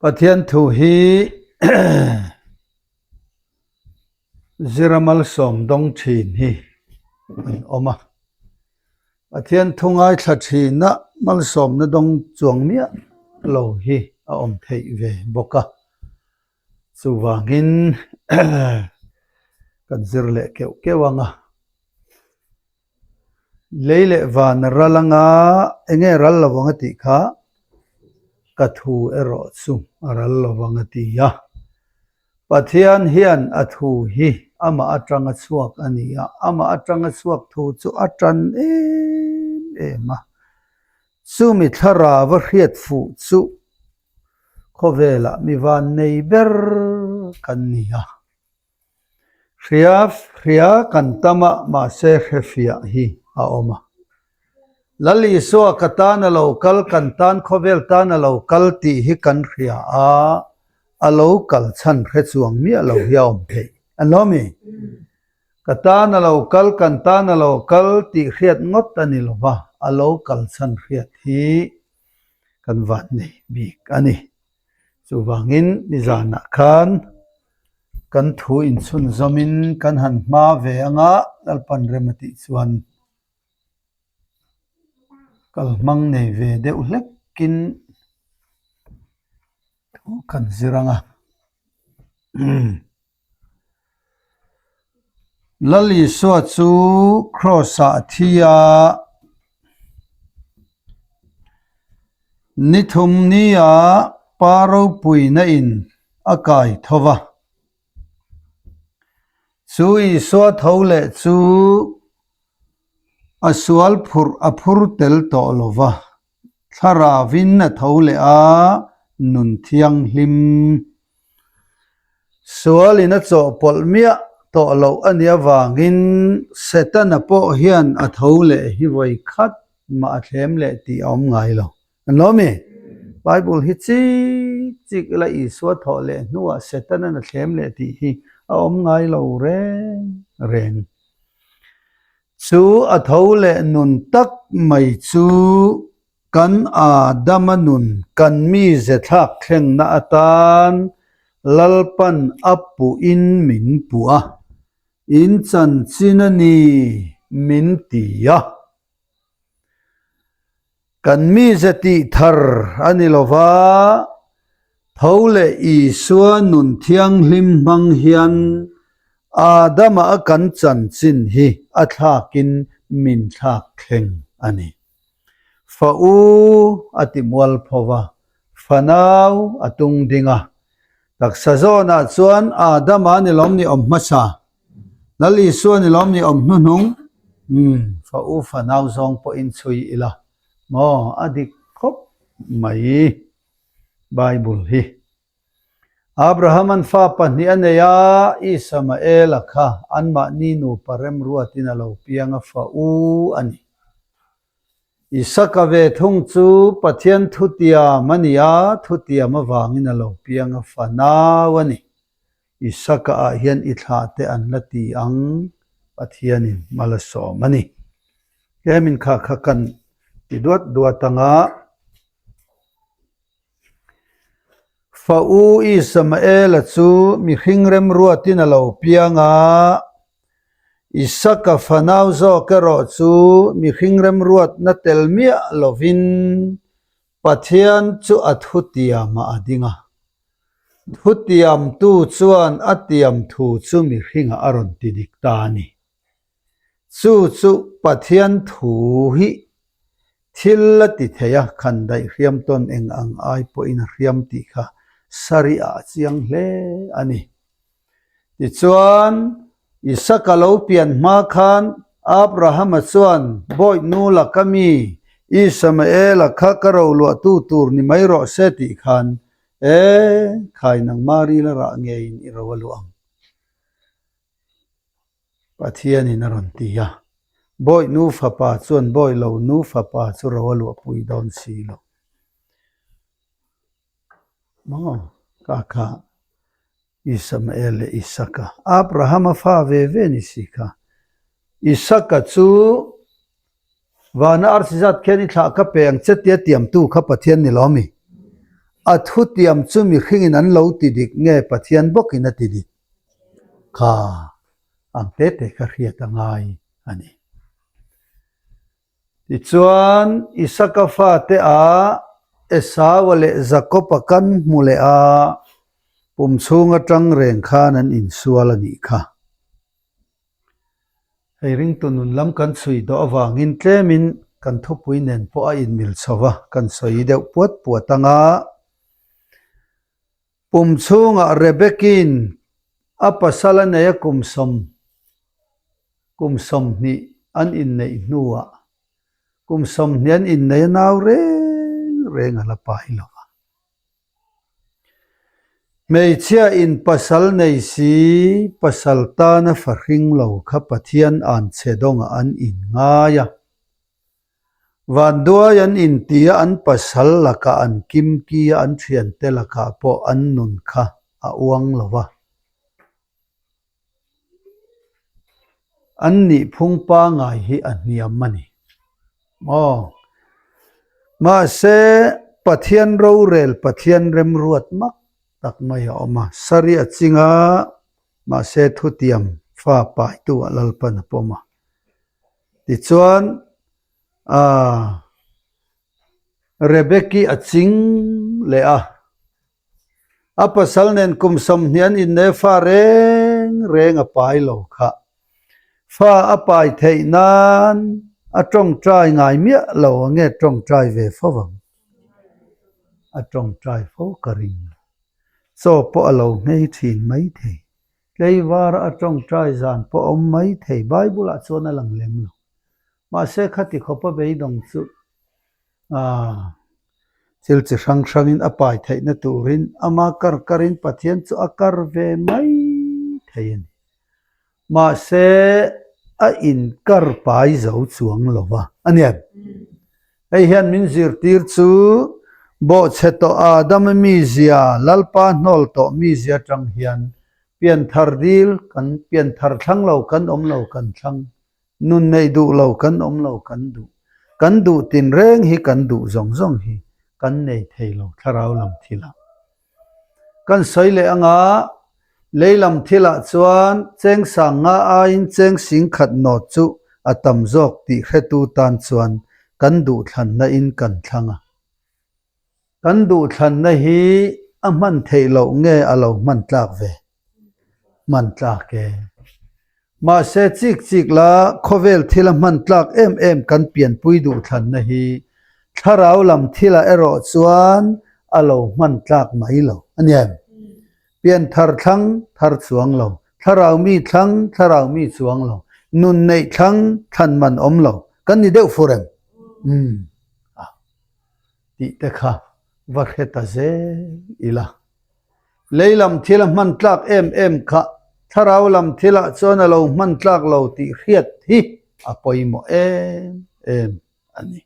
Pathian thu hi zira malsawm dawng thin hi an awm a, Pathian thu ngaithla thina malsawmna dawng chuang miah lo hi a awm theih ve bawk a, chuvangin kan zir leh keuh keuh ang a. Lei leh van a ral anga enge ral lo ang a tih kha ka thu erawh chu a ral lo ang a ti a. Pathian hian a thu hi amah atanga chhuak a ni a, amah atanga chhuak thu chu a tan em em a. Chumi thlarau a hriat fuh chu khawvelah mi van nei ber kan ni a. Hria hria kan tam a, mahse hrefiah hi a awm a. Lal Isua ka tan a lo kal, kan tan khawvel tan a lo kal tih hi kan hria a, a lo kal chhan hre chuang miah lo hi a awm theih. An lo mi? Ka tan a lo kal, kan tan a lo kal tih hriat ngawt a ni lo va, a lo kal chhan hriat hi kan van nei bik a ni. Chuvangin nizanah khan kan thu inchhunzawmin kan han hma ve anga Lalpan rem a tih chuan kalhmang nei ve deuh hlekin thu kan zir ang a. Lal Isua chu Kraws-ah a thi a, ni thum nia Pa ropuina in a kai tho va. Chu Isua tho leh chu a sual phurh a phur tel tawh lo va, Thlarauvin a tho leh a, nun thianghlim. Sualin a chawhpawlh miah tawh loh a nih avangin Setana pawh hian a tho leh hi vawi khat mah a thlem leh tih a awm ngai lo. An lo mi? Bible hi chik chik ila Isua thawh leh hnuah Setana'n a thlem leh tih hi a awm ngai lo reng reng. Chu a tho leh nun tak mai chu kan Adama nun kan mize thlak thlengna atan Lalpan a puhin min puh a, in chanchin a ni min ti a. Kan mize tih thar a ni lo va, tho leh Isua nun thianghlim hmang hian Adama a kan chanchin hi a thlakin min thlak thleng a ni. Fa u a ti mual pho va, fanau a tung ding a. Taksa zawnah chuan Adama ni lawm ni awm hmasa, Lal Isua ni lawm ni awm hnuhnung? Umm, fa u fanau zawng pawhin chhui ila maw a dik khawp mai Bible hi. Abraham-a'n fa pahnih a nei a, Isamaela kha anmahni nupa remruatin a lo piang a fa u a ni. Isaka ve thung chu Pathian thutiam a ni a, thutiam avangin a lo piang a fa nau a ni. Isaka ah hian i thlah te an la ti ang, Pathianin mal a sawm a ni. Tlemin kha kha kan ti duat duat ang a. Fa u Isamaela chu mihring remruatin a lo piang a, Isaka fanau zawk erawh chu mihring remruatna tel miah lovin Pathian chu a thutiamah a ding a. Thutiamtu chuan a tiam thu chu mihringah a rawn ti dik ta a ni. Chu chu Pathian thu hi thil la ti thei a, khan daih hriam tawn eng ang ai pawhin a hriam tih kha sarih ah a chiang hle a ni. Tichuan, Isaka lo pian hma khan Abrahama chuan Bawi nu laka mi Isamaela kha ka roluahtu tur ni mai rawh se tih khan, E, khai nangmah ril a rah ngeiin i ro a luh ang. Pathianin a rawn ti a, Bawi nu fapa chuan Bawi lo nu fapa chu ro a luahpui dawn si lo. Maw? Ka kha Isamael leh Isaka, Abrahama fa ve ve ni si kha. Isaka chu vana arsi zat khian i thlah ka pe ang che tia tiamtu kha Pathian ni lo mi? A thutiam chu mihringin an lo ti dik nge Pathian bawkin a ti dik? Kha ang te te kha hriat a ngai a ni. Tichuan, Isaka fate ah Esaua leh Jakoba kan hmu leh a, pum chhung atang reng khan an insual a nih kha. Hei ringtu nun lam kan chhui dawh avangin tlemin kan thupui nen pawh a inmil chho va, kan sawi deuh puat puat ang a. Pum chhungah Rebeki'n a pasal a nei a kum sawm kum 20 an inneih hnuah kum 20 an innei a nau reng reng a la pai lo va. Hmeichhia in pasal nei si, pasal tana fa hring lo kha Pathian an chhe dawngah an in ngai a. Vanduai an inti a, an pasal lakah an kimki a, an thiante lakah pawh an nun kha a uang lo va. An nih phung pangai hi a hniam a ni maw? Mahse, Pathian rorel, Pathian remruat mak tak mai a awm a, Sari a ching a, mahse thutiam fa paitu ah Lalpan a pawm a. Tichuan, aah, Rebeki a ching leh a. A pasal nen kum 20 an inne fa reng reng a pai lo kha. Fa a pai theih nan a tawngtai ngai miah lo a nge tawngtai ve fo ang? A tawngtai fo ka ring. Chaw pawh a lo nghei thin mai thei. Tleivara a tawngtai zan pawh a awm mai thei. Bible ah chuan a lang lem lo. Mahse khati khawpa beidawng chu A thil chi hrang hrangin a pai theihna turin ama kar karin Pathian chu a kar ve mai thei a ni. Mahse, a inkar pai zo chuang lo va a ni. Hei hian min zirtir chu bawhchhe tawh Adama mizia, Lalpa hnawl tawh mizia atang hian pianthar dil kan pianthar thlang lo kan awm lo kan thlang Nun neih duh lo kan awm lo kan duh. Kan duh tinreng hi kan duh zawng zawng hi kan nei thei lo thlarau lam thilah. Kan sawi leh anga lei lam thilah chuan cheng sang nga aiin cheng sing khat nawt chu a tam zawk tih hretu tan chuan kan duhthlanna in kan thlang a. Kan duhthlanna hi a hman theih loh nge a lo hman tlak ve? Hman tlak e. Mahse chik chik la khawvel thil a hman tlak em em kan pianpui duhthlanna hi thlarau lam thilah erawh chuan a lo hman tlak mai lo a ni em? Pianthar thlang thar chuang lo, thlarau mi thlang thlarau mi chuang lo, nun neih thlang thlan man awm lo kan ni deuh fur em? Umm. Tih te kha va hre ta zel ila. Lei lam thil a hman tlak em em kha thlarau lam thilah chuan a lo hman tlak lo tih hriat hi a pawimawh em em a ni.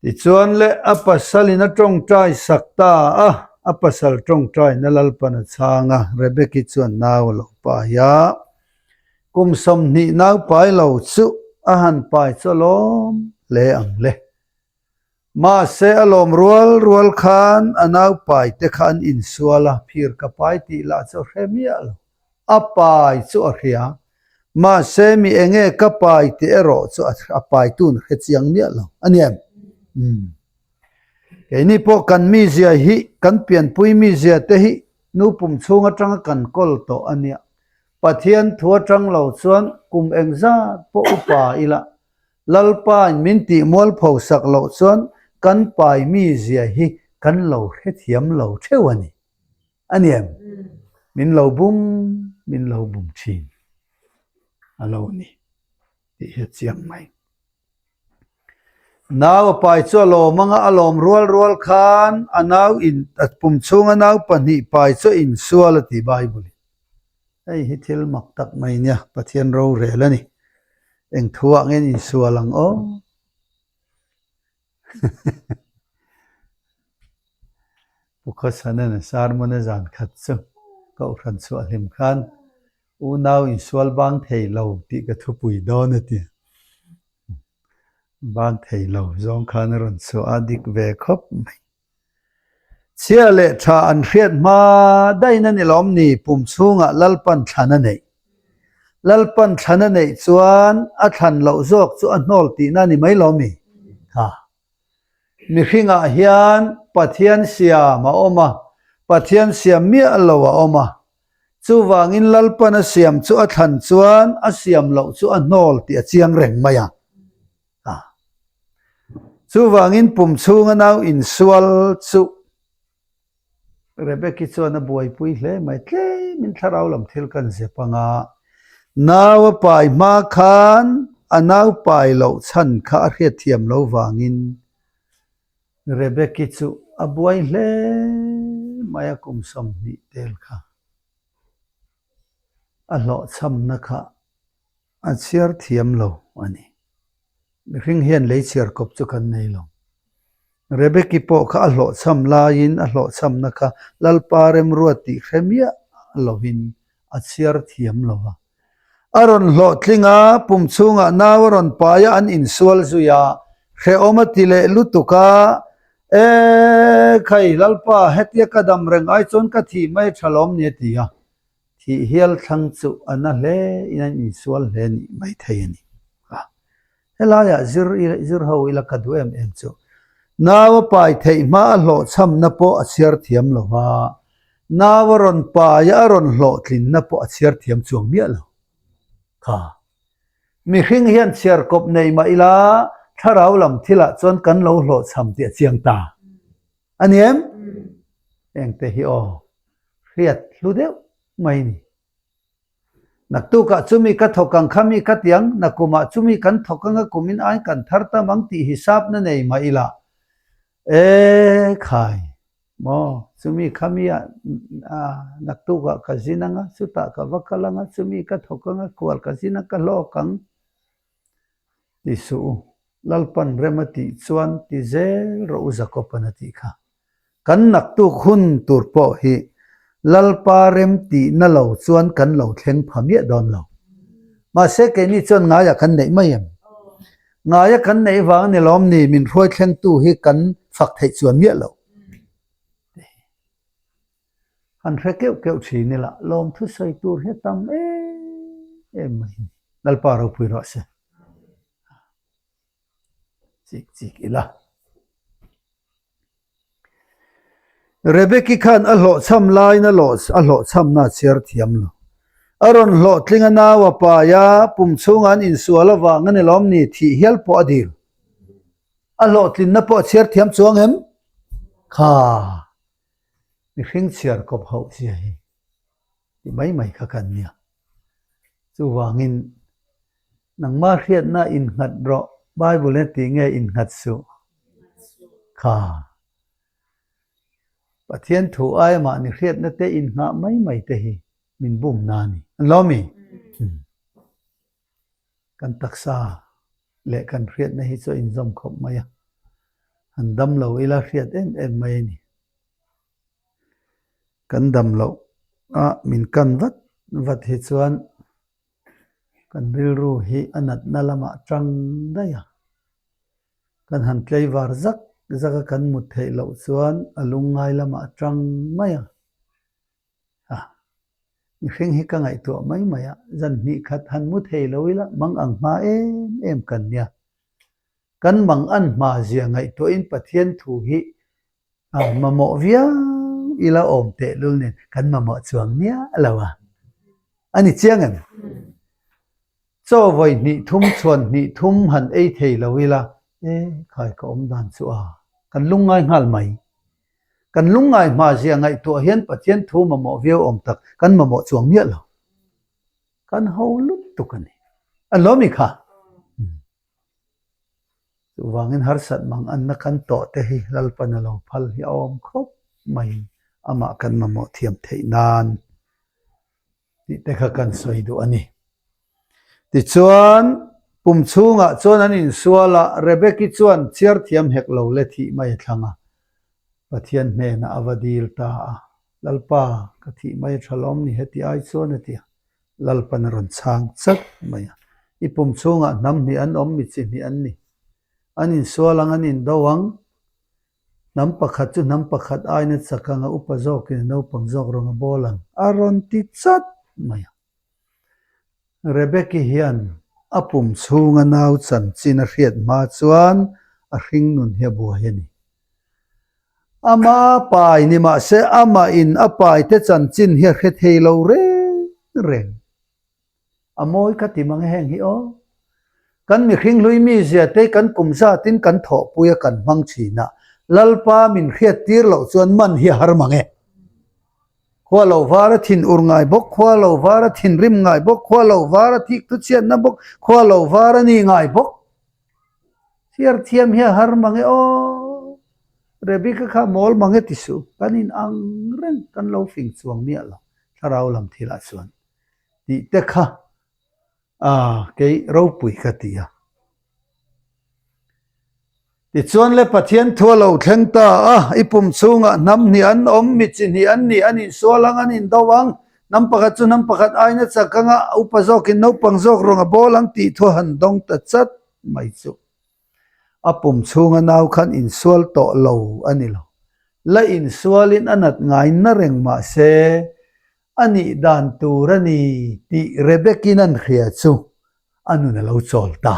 Tichuan le a pasalin a tawngtai sak ta a, a pasal tawngtaina Lalpan a chhang a, Rebeki chuan nau a lo pai a. Kum 20 nau pai lo chu a han pai chu a lawm hle ang le. Mahse a lawm rual rual khan a nau pai te kha an insual a, phir ka pai tih lah chu a hre miah lo. A pai chu a hria. Mahse mi enge ka pai tih erawh chu a pai tun a hre chiang miah lo a ni em? Umm. Keini pawh kan mizia hi, kan pianpui mizia te hi nu pum chhung atanga kan kawl tawh a nia. Pathian thu atang lo chuan kum engzat pawh upa ila Lalpain min tih mualpho sak loh chuan kan pai mizia hi kan lo hrethiam lo theuh a ni. A ni em? Min lo bum, min lo bum thin a lo ni tih hi a chiang mai. Nau a pai chu a lawm anga a lawm rual rual khan a nau in a pum chhunga nau pahnih pai chu a insual a ti Bible in. Hei hi thil mak tak mai nia, Pathian rorel a ni. Eng thu ah nge an insual ang aw? Pu Khawchhanan a sermon a zan khat chu Kohhran chhuah hlim khan unau insual bang thei lo tih ka thupui dawn a ti. Bang thei lo zawng khan a rawn chhuah a dik ve khawp mai. Chhia leh tha an hriat hma daih a ni lawm ni pum chhungah Lalpan thlan a neih. Lalpan thlan a neih chuan a thlan loh zawk chu a hnawl tihna a ni mai lawm mi? Ha. Mihringah hian Pathian siam a awm a, Pathian siam miah lo a awm a. Chuvangin Lalpan a siam chu a thlan chuan a siam loh chu a hnawl tih a chiang reng mai a. A. Chuvangin pum chhunga nau insual chu Rebeki chuan a buaipui hle mai. Tlemin thlarau lam thil kan zep anga nau a pai hma khan a nau pai loh chhan kha a hriatthiam lo vangin Rebeki chu a buai hle mai a kum 20 tel kha a hlawhchhamna kha A chhiar thiam lo a ni. Mihring hian lei chhiar kawp chu kan nei lo. Rebeki pawh kha a hlawhchham laiin a hlawhchhamna kha Lalpa remruat tih hre miah lovin a chhiar thiam lo va. A rawn hlawhtling a, pum chhungah nau a rawn pai a, an insual zui a, hrehawm a ti leh lutuk a, E khai, Lalpa, hetia ka dam reng ai chuan ka thih mai tha lawm ni a ti a. Thih hial thlang chu a na hle in an insual hle nih mai thei a ni. A Helaiah zir i zir ho ila ka duh em em chu. Nau a pai theih hma a hlawhchhamna pawh a chhiar thiam lo va, nau a rawn pai a a rawn hlawhtlinna pawh a chhiar thiam chuang miah lo. Kha mihring hian chhiar kawp nei mah ila thlarau lam thilah chuan kan lo hlawhchham tih a chiang ta. A ni em? Engte hi aw, hriat hlu deuh mai ni. Naktukah chumi ka thawk ang kha mi ka ti ang, nakumah chumi kan thawk anga kumin ain kan thar tam ang tih hisapna nei mah ila. E khai, maw, chumi kha mi ah naktukah ka zin anga, chutah ka va kal anga, chumi ka thawk anga, kual ka zin a ka hlawk ang ti suh u. Lalpan rem a tih chuan ti zel rawh u Jakob-an a tih kha. Kan naktuk hun tur pawh hi Lalpa rem tihna lo chuan kan lo thleng pha miah dawn lo. Mahse keini chuan ngaia kan neih mai em? Ngaia kan neih vang a ni lawm ni min hruai thlengtu hi kan fak theih chuan miah lo. Han hre keuh keuh thin ila lawmthu sawi tur hi a tam em em mai a ni. Lalpa ropui rawh se. Chik chik ila. Rebeki khan a hlawhchham laiin a a hlawhchhamna a chhiar thiam lo. A rawn hlawhtling a nau a pai a, pum chhungah an insual avang a ni lawm ni thih hial pawh a dil. A hlawhtlinna pawh a chhiar thiam chuang em? Kha. Mihring chhiar kawp hauh zia hi ti mai mai kha kan nia. Chuvangin nangmah hriatna innghat rawh, Bible in a tih nge innghat suh? Kha. Pathian thu aia mahni hriatna te innghah mai mai te hi min bumna a ni. An lo mi? Kan taksa leh kan hriatna hi chu a inzawm khawp mai a, han dam lo ila hriat em em mai a ni. Kan dam loh a min kan vat vat hi chuan kan rilru hi a natna lamah tang daih a, kan han tleivar zak zak a kan mut theih loh chuan a lungngai lamah tang mai a. A, mihring hi ka ngaihtuah mai mai a, zan hnih khat han mu thei lo ila mang ang hma em em kan nia. Kan mang an hma zia ngaihtuahin Pathian thu hi a mamawh viau ila awm tehlul nen kan mamawh chuang miah lo a. A ni chiang em? Chaw vawi hnih thum chhuan hnih thum han ei thei lo ila, e khai ka awm dan chu a, kan lungngai nghal mai. Kan lungngai hma zia ngaihtuah hian Pathian thu mamawh viau awm tak kan mamawh chuang miah lo. Kan ho lutuk a ni. An lo mi kha? Chuvangin harsat mang anna kan tawh te hi Lalpan a lo phal hi a awm khawp mai amah kan mamawh thiam theih nan. Tih te kha kan sawi duh a ni. Tichuan, pum chhungah chuan an insual a, Rebeki chuan chhiar thiam hek lo le thih mai a thlang a. Pathian hnenah a va dil ta a, Lalpa, ka thih mai a tha lawm ni heti ai chuan a ti a. Lalpan a rawn chhang chat mai a, I pum chhungah hnam hnih an awm, mi chi hnih an ni. An insual ang, an indo ang. Hnam pakhat chu hnam pakhat aina chak anga upa zawkin a naupang zawk rawn a bawl ang a rawn ti chat mai a. Rebeki hian a pum chhunga nau chanchin a hriat hma chuan a hringnun hi a buai a ni. Ama pai ni mah se amah in a paite chanchin hi a hre thei lo reng reng. A mawi ka ti mang e heng hi aw. Kan mihring hlui mizia te kan kum zatin kan thawhpui a kan hmang thin a, Lalpa min hriat tir loh chuan man hi a har mang e. Khua lo var a thin ur ngai bawk, khua lo var a thinrim ngai bawk, khua lo var a thik thu chhiatna bawk, khua lo var a ni ngai bawk. Chhiar thiam hi a har mang e aw. Rebecca kha mawl mang e ti suh, kan in ang reng kan lo fing chuang miah lo thlarau lam thilah chuan. Tih te kha a kei ropui ka ti a. Tichuan le Pathian thu a lo thleng ta a, i pum chhungah hnam hnih an awm, mi chi hnih an nih, an insual ang, an indo ang, hnam pakhat chu hnam pakhat aina chak anga upa zawkin naupang zawk rawng a bawl ang tih thu a han dawng ta chat mai chu. A pum chhunga nau khan insual tawh lo a ni lo. La insualin a nat ngai na reng mah se, A nih dan tur a ni tih Rebekin an hria chu a nun a lo chawl ta.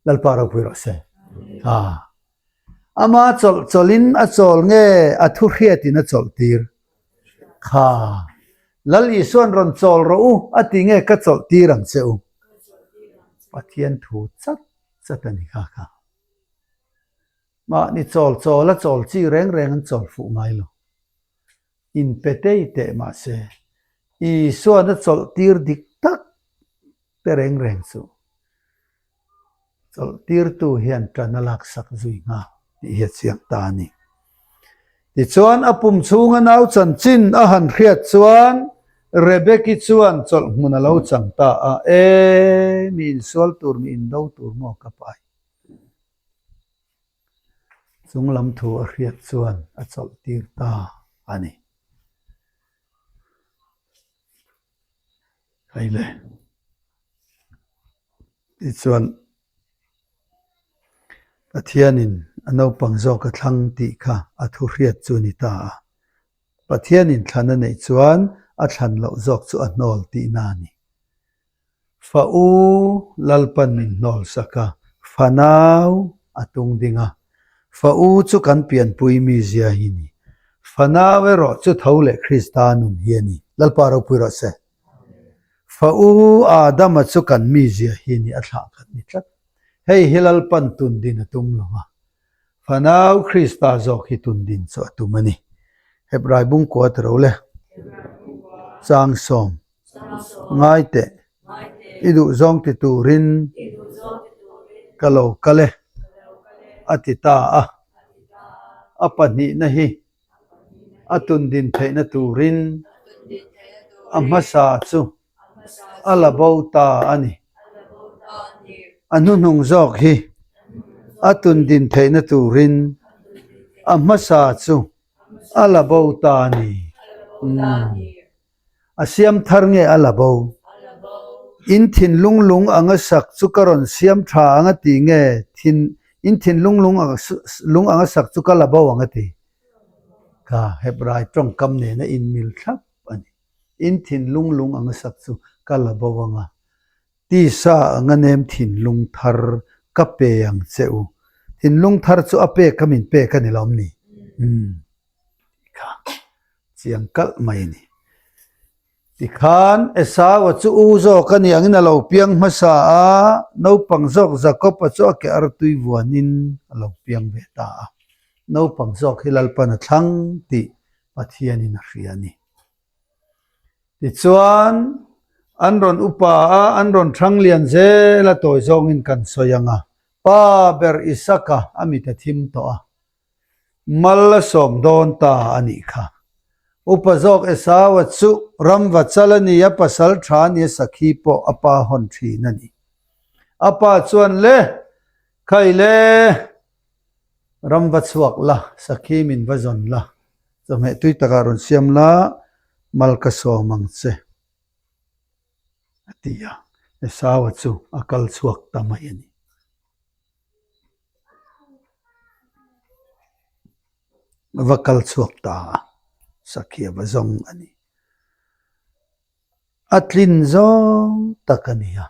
Lalpa ropui rawh se. Ha. Ama chawlh chawlhin a chawl nge a thu hriatin a chawlh tir? Kha. Lal Isuan rawn chawl rawh u a ti nge ka chawlh tir ang che u? Pathian thu chat chat a ni kha kha. Mahni chawl chawl a chawl chi reng reng an chawl fuh ngai lo. Inpe tei teh mahse, Isuan a chawlh tir dik tak te reng reng chu chawlh tirtu hian tan a laksak zui nghal tih hi a chiang ta a ni. Tichuan a pum chhunga nau chanchin a han hriat chuan Rebeki chuan chawlh hmun a lo chang ta a, E, mi insual tur, mi indo tur maw ka pai? Chung lam thu a hriat chuan a chawlh tir ta a ni. Hei le. Tichuan Pathianin a naupang zawk a thlang tih kha a thu hriat chu a ni ta a. Pathianin thlan a neih chuan a thlan loh zawk chu a hnawl tihna a ni. Fa u Lalpan min hnawl sak a, fa nau a tung ding a. Fa u chu kan pianpui mi zia hi ni. Fa nau erawh chu tho leh Krista nun hi a ni. Lalpa ropui rawh se. Fa u Adama chu kan mi zia hi ni, a thlah kan ni tlat. Hei hi Lalpan tun din a tum lo a. Fa nau Krista zawk hi tun din chu a tum a ni. Hebrai bungkua ti ro le. Changsawm. Ngai teh, i duhzawng ti turin ka lo kal e, a ti ta a. A pahnihna hi a tundin theihna turin a hmasa chu a la bo ta a ni. A hnuhnung zawk hi a tundin theihna turin a hmasa chu a la bo ta a ni. A siam thar nge a la bo? In thinlung lung anga sak chu ka rawn siam tha ang a ti nge thin in thinlung lung lung anga sak chu ka la bo ang a ti? Ka Hebrai tawngkam nena inmil thlap a ni. In thinlung lung anga sak chu ka la bo ang a. Tisa anga nem thinlung thar ka pe ang che u. Thinlung thar chu a pek a min pek a ni lawm ni? Umm. Kha. Chiang kalh mai a ni. Tikhan Esau-a chu u zawk a nih angin a lo piang hmasa a, naupang zawk Jakob-a chu a ke artui vuanin a lo piang ve ta a. Naupang zawk hi Lalpan a thlang tih Pathianin a hria a ni. Tichuan, an rawn upa a, an rawn thang lian zel a tawi zawngin kan sawi ang a, Pa ber Isaka a mit a thim tawh a, Mal a sawm dawn ta a nih kha. Upa zawk Esaua chu ramva chal a ni a, pasal tha a ni a, sakhi pawh a pa hawn thin a ni. A pa chuan le, Khai le, ramva chhuak la, sakhi min va zawn la, chawhmeh tui takah rawn siam la, mal ka sawm ang che, a ti a. Esaua chu a kal chhuak ta mai a ni. Va kal chhuak ta a, sakhi a va zawng a ni. A tlin zawng tak a ni a.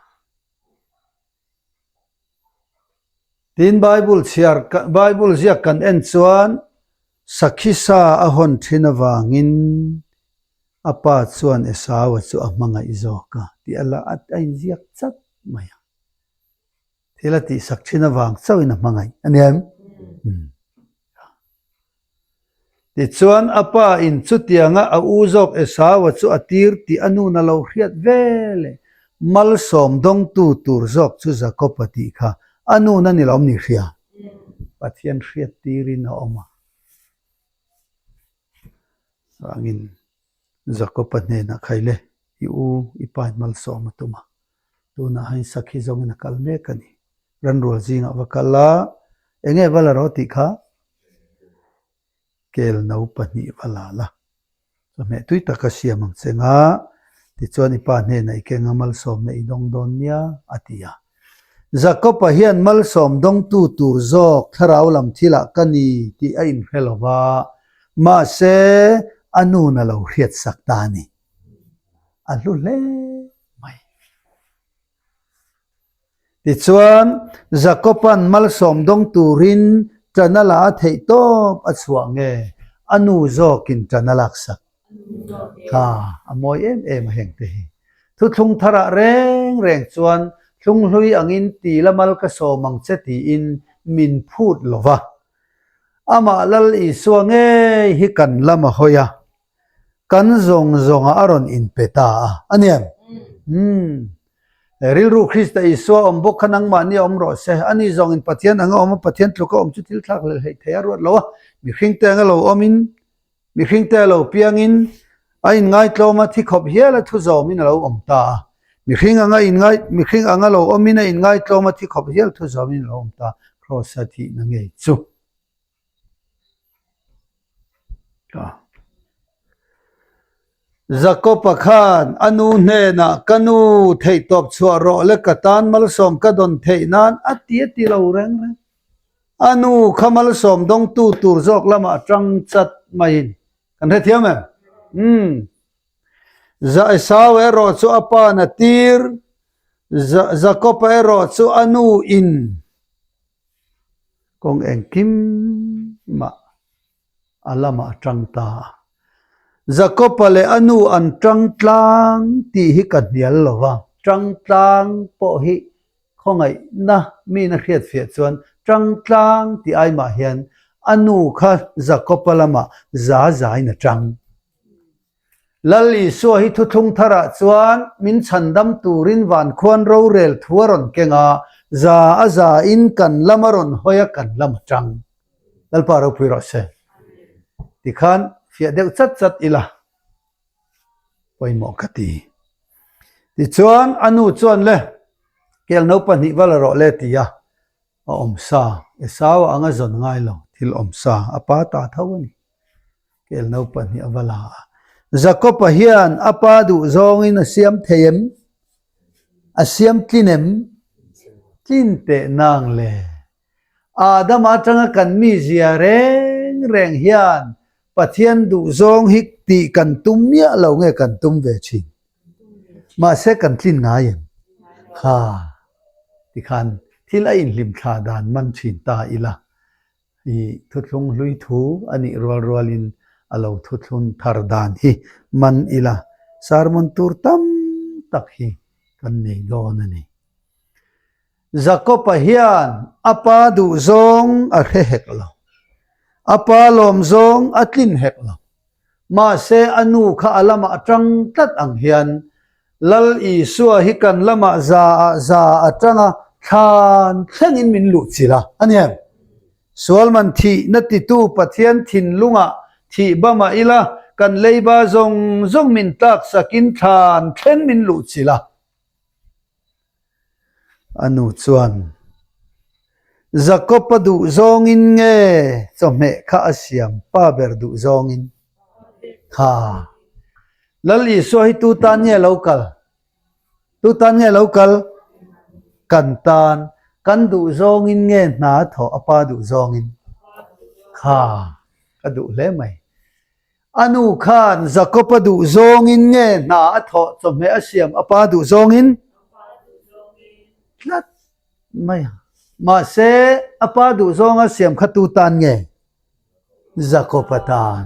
Tin Bible chhiar Bible ziak kan en chuan sakhi sa a hawn thin avangin a pa chuan Esau-a chu a hmangaih zawk a tih a la a inziak chat mai a. Thil a tihsak thin avang chauhin a hmangaih a ni em? Tichuan a pa in chutianga a u zawk Esau-a chu a tir tih a nun a lo hriat ve leh malsawm dawngtu tur zawk chu Jakob-a tih kha a nun a ni lo ni hria? Pathian hriat tirin a awm a. Vangin Jakob-a hnenah khaile i u i pa in malsawm a tum a. Tunah hian sakhi zawngin a kal mek a ni. Ranrual zingah va kal a, eng nge va la rawh tih kha kel no pahnih va la la. Chawhmeh tui taka siam ang che nga, tichuan i pa hnenah i keng a malsawmna i dawng dawn nia, a ti a. Jakob-a hian malsawm dawngtu tur zawk thlarau lam thilah ka ni tih a inhre lo va, mahse a nun a lo hriatsak ta a ni. A hlu hle mai. Tichuan, Jakoba'n malsawm dawng turin ṭan a la a theih tawp a chhuah nge a nu zawkin ṭan a laksak? Kha a mawi em em a heng te hi. Thuthlung tharah reng reng chuan thlunghlui angin ti la mal ka sawm ang che tiin min phut lo va. Amah Lal Isua ngei hi kan lam a hawi a. Kan zawng zawngah a rawn inpe ta a, a niam? Umm. Rilru Krista Isua awm bawk kha nangmahni a awm rawh se. Ani zawngin Pathian anga awm a, Pathian tluka awm chu thil thlak hlel hleih thei a ruat lo a. Mihringte anga lo awmin, mihringte a lo piangin, a inngaitlawm a, thi khawp hial a thu zawmin a lo awm ta a. Mihring anga inngai, mihring anga lo awmin a inngaitlawm a, thi khawp hial thu zawmin a lo awm ta a. Kraws-a thihna ngei chu. Jakob-a khan a nu hnenah, Ka nu, theihtawp chhuah rawh le, ka tan malsawm ka dawn theih nan a ti a ti lo reng reng. A nu kha malsawm dawngtu tur zawk lamah a tang chat maiin kan hrethiam em? Umm. Esau erawh chu a pa'n a tir, Jakob-a erawh chu a nu in Kawng engkim mah a lamah a tang ta a. Jakob-a leh a nu an tang tlang tih hi ka hnial lo va, tang tlang pawh hi khawngaihna miin a hriatfiah chuan tang tlang tih ai mah hian a nu kha Jakob-a lamah za zain a tang. Lal Isua hi thuthlung tharah chuan min chhandam turin vankhuan rorel thu a rawn keng a, za a za in kan lam a rawn hawi a kan lam a tang. Lalpa ropui rawh se. Tikhan fiah deuh chat chat ila pawimawh ka ti. Tichuan a nu chuan le kel no pahnih va la rawh le ti a, a awm sa, Esau a anga zawn ngai lo thil awm sa a pa ta tho a ni. Kel naupang hi a va la a. Jakob-a hian a pa duh zawngin a siam thei em? A siam tlin em? Tlin teh nang le. Adama atanga kan mizia reng reng hian Pathian duh zawng hi tih kan tum miah lo nge kan tum ve thin? Mahse kan tlin ngai em? Ha, tikhan thil a inhlimthla dan man thin ta ila. I thuthlung hlui thu a nih rual rualin a lo thuthlun thar dan hi man ila sermon tur tam tak hi kan nei dawn a ni. Jakob-a hian a pa duhzawng a hre hek lo. A pa lawmzawng a tlin hek lo. Mahse a nu kha a lamah a tang tlat ang hian Lal Isua hi kan lamah za ah za a tang a, thlan thlengin min luh chilh a, a ni em? Sualman thihna titu Pathian thinlungah thih ba mah ila, kan leiba zawng zawng min tlaksakin thlan thleng min luh chilh a. A nu chuan, Jakob-a duh zawngin nge chawhmeh kha a siam pa ber duh zawngin? Kha. Lal Isua hi tu tan nge lo kal? Tu tan nge lo kal? Kan tan. Kan duh zawngin nge hna a thawh a pa duh zawngin? Kha. Ka duh hle mai. A nu khan Jakob-a duh zawngin nge hna a thawh chawhmeh a siam a pa duh zawngin? Tlat mai a. Mahse, a pa duh zawnga siam kha tu tan nge? Jakob-a tan.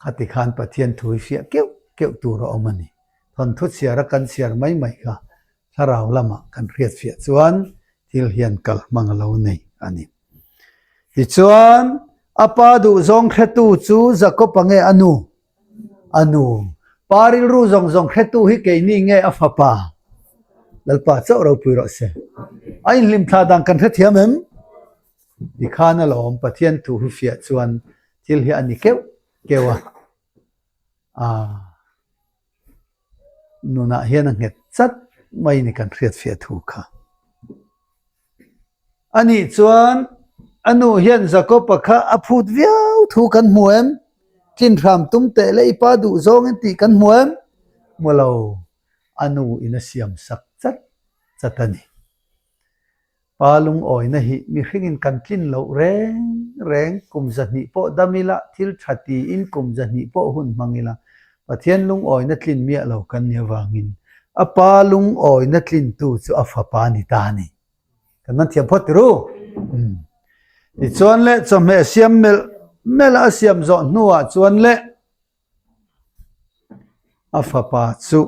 Khati khan Pathian thu hi hriah keuh keuh tur a awm a ni. Thawnthu chhiara kan chhiar mai mai kha thlarau lamah kan hriatfiah chuan thil hian kal hmang a lo nei a ni. Tichuan, a pa duhzawng hretu chu Jakob-a nge a nu? A nu. Pa rilru zawng zawng hretu hi keini nge a fapa? Lalpa chauh ropui rawh se. A inhlimthla dan kan hrethiam em? Tikhan alawm Pathian thu hi fiah chuan thil hi a ni keuh keuh a. Aa. Nunah hian a nghet chat mai ni kan hriatfiah thu kha. Anih chuan a nu hian Jakob-a kha a phut viau thu kan hmu em? Tlin hram tum teh le i pa duh zawngin tih kan hmu em? Hmu lo, a nu in a siam sak chat chat a ni. Pa lungawina hi mihringin kan tlin loh reng reng, kum zahnih pawh dam ila, thil tha tiin kum zahnih pawh hun hmang ila, Pathian lungawina tlin miah lo kan nih avangin a pa lungawina tlintu chu a fapa ni ta a ni. Kan man thiam phawt tir u. Tichuan le chawhmeh siam melh melh a siam zawh hnuah chuan le a fapa chu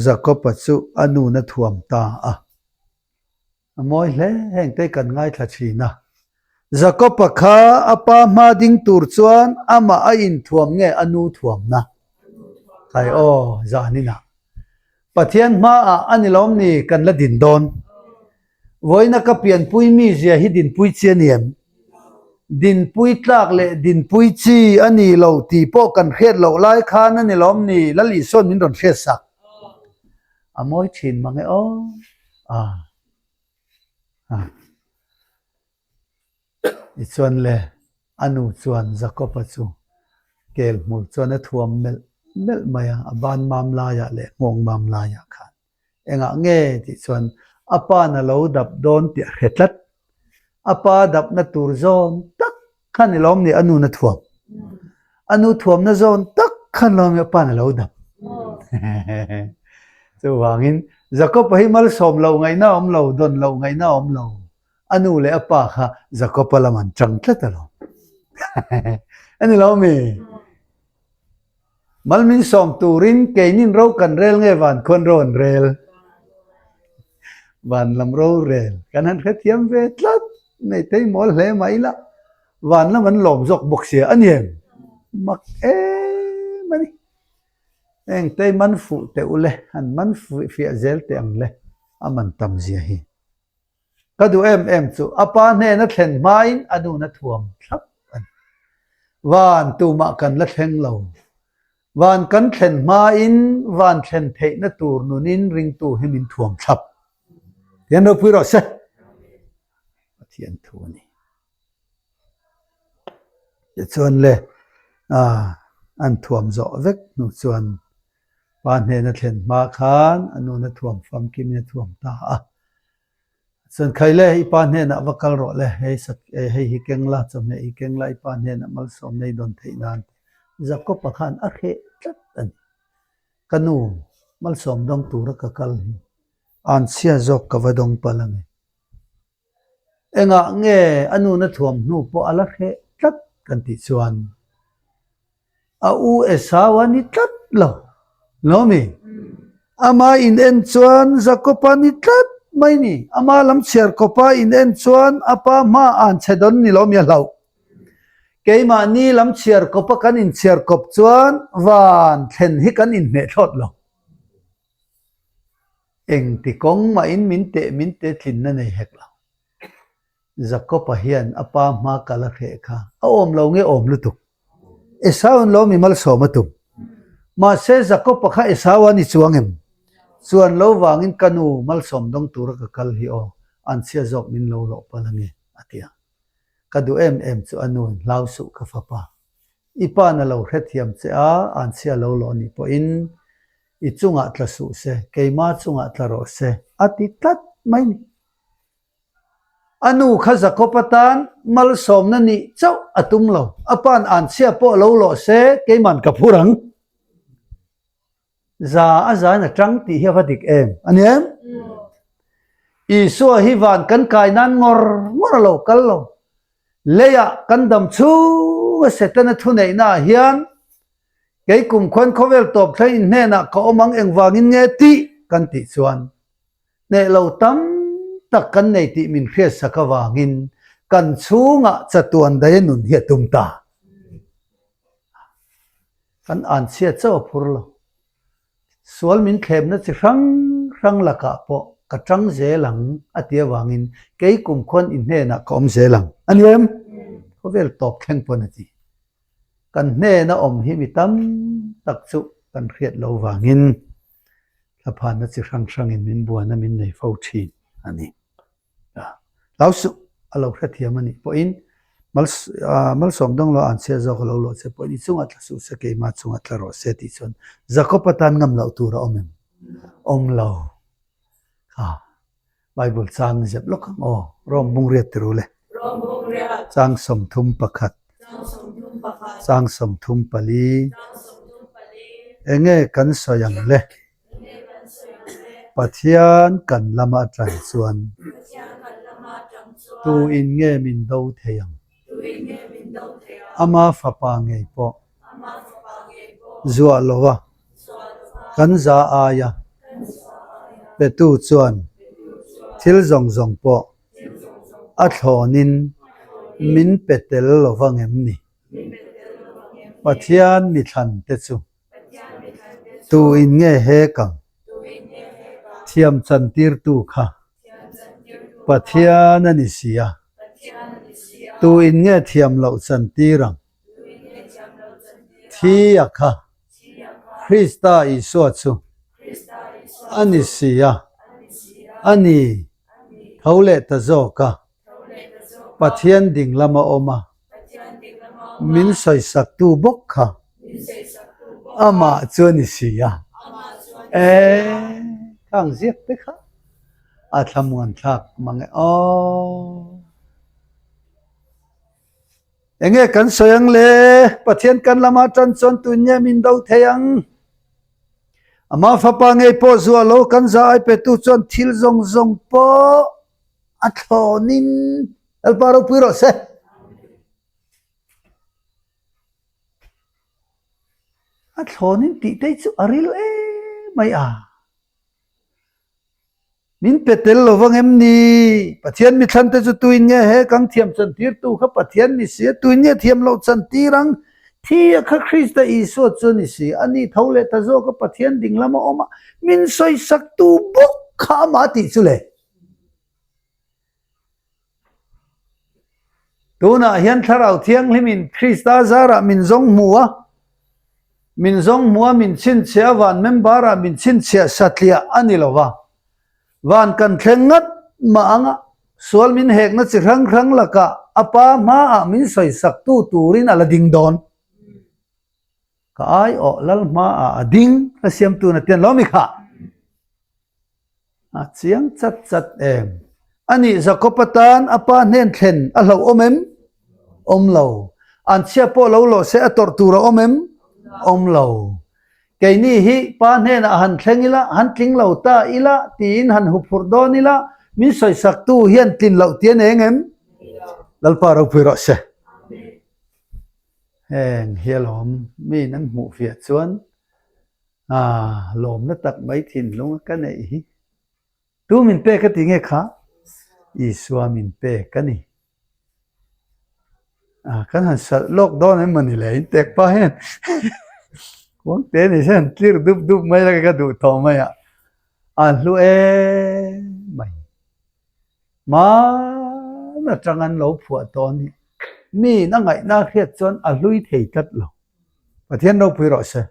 Jakob-a chu a nuna thuam ta a. A mawi hle, hengte kan ngaithla thin a. Jakob-a kha a pa hma ding tur chuan amah a inthuam nge a nu thuamna? Khai aw, zaninah. Pathian hmaah a ni lawm ni kan la din dawn? Vawiina ka pianpui mi zia hi dinpui chi a ni em? Dinpui tlak leh dinpui chi a ni lo tih pawh kan hriat loh lai khan a ni lawm ni Lal Isua'n min rawn hriatsak? A mawi thin mang e aw. A a Tichuan le a nu chuan Jakob-a chu kel hmul chuan a thuam melh melh mai a, a ban mam laiah leh nghawng mam laiah khan. Engah nge tih chuan a pa'n a lo dap dawn tih a hre tlat. A pa dapna tur zawn tak khan i lawm ni a nu na thuam. A nu thuamna zawn tak khan lawm i a pa'n a lo dap. Chuvangin Jakob-a hi malsawm loh ngaihna a awm lo, dawn loh ngaihna a awm lo. A nu leh a pa kha Jakob-a lam an chang tlat alawm. A ni lo mi? Mal min sawm turin keinin ro kan rel nge van khuan ro an rel? Van lam ro rel kan han hrethiam ve tlat nei thei mawl hle mah ila van lam an lawm zawk bawk sia a ni em? Mak em a ni. Engtei man fuh teh u le, han man fiah zel teh ang le, a man tam zia hi. Ka duh em em chu a pa hnena thlen hmain a nuna thuam thlap a ni. Van tumah kan la thleng lo. Van kan thlen hmain van thlen theihna tur nunin ringtu hi min thuam thlap. Tian ropui rawh se. Pathian thu a ni. Tichuan le an thuam zawh vek hnu chuan pa hnena thlen hma khan a nuna thuam famkimin a thuam ta a. Chuan khai le i pa hnenah va kal rawh le, hei sak hei hi keng la, chawhmeh hi keng la, i pa hnenah malsawm nei dawn theih nan tih Jakob-a khan a hreh tlat a ni. Ka nu, malsawm dawng tura ka kal hi anchhia zawk ka va dawng palh ang e. Engah nge a nuna thuam hnu pawh a la hreh tlat kan tih chuan a u Esau a ni tlat lo, lo mi? Ama in en chuan Jakob-a ni tlat mai ni. Ama lam chhiar kawpa in en chuan a pa hma an chhe dawn ni lo mi a hlauh. Keimahni lam chhiar kawpa kan inchhiar kawp chuan van thlen hi kan inhmeh thlawt lo. Engti kawng mahin min teh min te tlinna nei hek lo. Jakob-a hian a pa hma kal a hreh kha a awm lo nge awm lutuk. Esau-in lo mi malsawm a tum. Mahse Jakob-a kha Esau-a ni chuang em? Chuan lo vangin ka nu malsawm dawng tura ka kal hi aw, an chhia zawk min lo lawh palh ange, a ti a. Ka duh em em chu a nuin hlau suh ka fapa. I pa na lo hrethiam che a, an chhia lo lawh anih pawhin i chungah tla suh se, keima chungah tla rawh se, a ti tlat mai ni. A nu kha Jakob atan malsawmna nih chauh a tum lo. A pa'n anchhia pawh lo lawh se, keiman ka phur ang. Za a zain a tang tih hi a va dik em? A ni em? Isua hi van kan kai nan ngawr ngawr a lo kal lo. Leiah kan dam chhunga Setana thuneihna ah hian kei kumkhuan khawvel tawp thleng in hnenah ka awm ang engvangin nge tih kan tih chuan hneh lo tam tak kan nei tih min hriatsak avangin kan chhungah chatuan daia nun hi a tum ta. Kan anchhia chauh a phur lo. Sual min thlemna chi hrang hrang lakah pawh ka tang zel ang a ti avangin kei kum khuan i hnenah ka awm zel ang a ni em? Khawvel tawp thleng pawn a ti. Kan hnena awm hi mi tam tak chu kan hriat lo vangin thlaphanna chi hrang hrangin min buana min nei fo thin a ni. Hlau suh a lo hrethiam a nih pawhin malsawm dawng lo an chhiat zawk a lo luah che pawhin i chungah tla suh se keimah chungah tla rawh se tih chuan Jakob atan ngam loh tur a awm em? Awm lo. Kha Bible chang zep lawk ang aw. Rom bungriat ti ru le. Chang 31. Chang 34. Enge kan sawi ang le? Pathian kan lama ṭan chuan tuin nge min do thei ang? Ama fapa ngei pawh zuah lo a, kan za aia petu chuan thil zawng zawng pawh a thlawnin min pe tel lo vang em ni? Pathian mithlan te chu Tu in nge he kang thiam chantirtu kha Pathian a ni si a, tu in nge thiam loh chantir ang? Thi a kha Krista Isua chu a ni si a, a ni tho leh ta zawk a. Pathian ding lama awm a, min sawisaktu bawk kha amah chu a ni si a. E, khang ziak te kha a thlamuan thlak mang e aw. Enge kan sawi ang le? Pathian kan lama tan chuan tun nge min do thei ang? Ama fapa ngei pawh zuah lo kan za ai petu chuan thil zawng zawng pawh a thlawnin Lalpa ropui rawh se. A thlawnin tih te chu a ril em mai a. Min pe tel lo vang em ni? Pathian mithlan te chu tuin nge he kang thiam chantirtu kha Pathian ni si a, tuin nge thiam loh chantir ang? Thi a kha Krista Isua chu a ni si. A ni tho leh ta zawk a Pathian ding lama awm a, min sawisaktu bawk kha amah tih chu le. Tunah hian Thlarau Thianghlimin Krista zarah min zawng hmu a, min zawng hmu a, min chhinchhiah a, van member-ah min chhinchhiah satliah a ni lo va. Van kan thleng ngat mah ang a, sual min hekna chi hrang hrang lakah a Pa hmaah min sawisaktu turin a la ding dawn. Ka aiawh lal hmaah a ding, hla siamtu na tian lo mi khah. A chiang chat chat em? Anih Jakob atan a pa hnen thlen a hlauh awm em? Awm lo. An chhia pawh lo lawh se a tawrh tur a awm em? Awm lo. Keini hi pa hnenah han thleng ila, han tling lo ta ila tiin han huphurh dawn ila, min sawisaktu hian tlin loh ti a neng em? Lalpa ropui rawh se. Heng hi alawm miin an hmuh fiah chuan A lawmna tak mai thinlung a ka neih hi. Tu min pek a ti nge kha? Isua min pek a ni. A kan han salh lawk dawn em mawni le in tek pah hian kuang te ni hian tlir dup dup mai la ka duh tawh mai a. A hlu em mai. Hmaan atang an lo phuah tawh a ni. Miin a ngaihna hriat chuan a hlui thei tlat lo. Pathian ropui rawh se.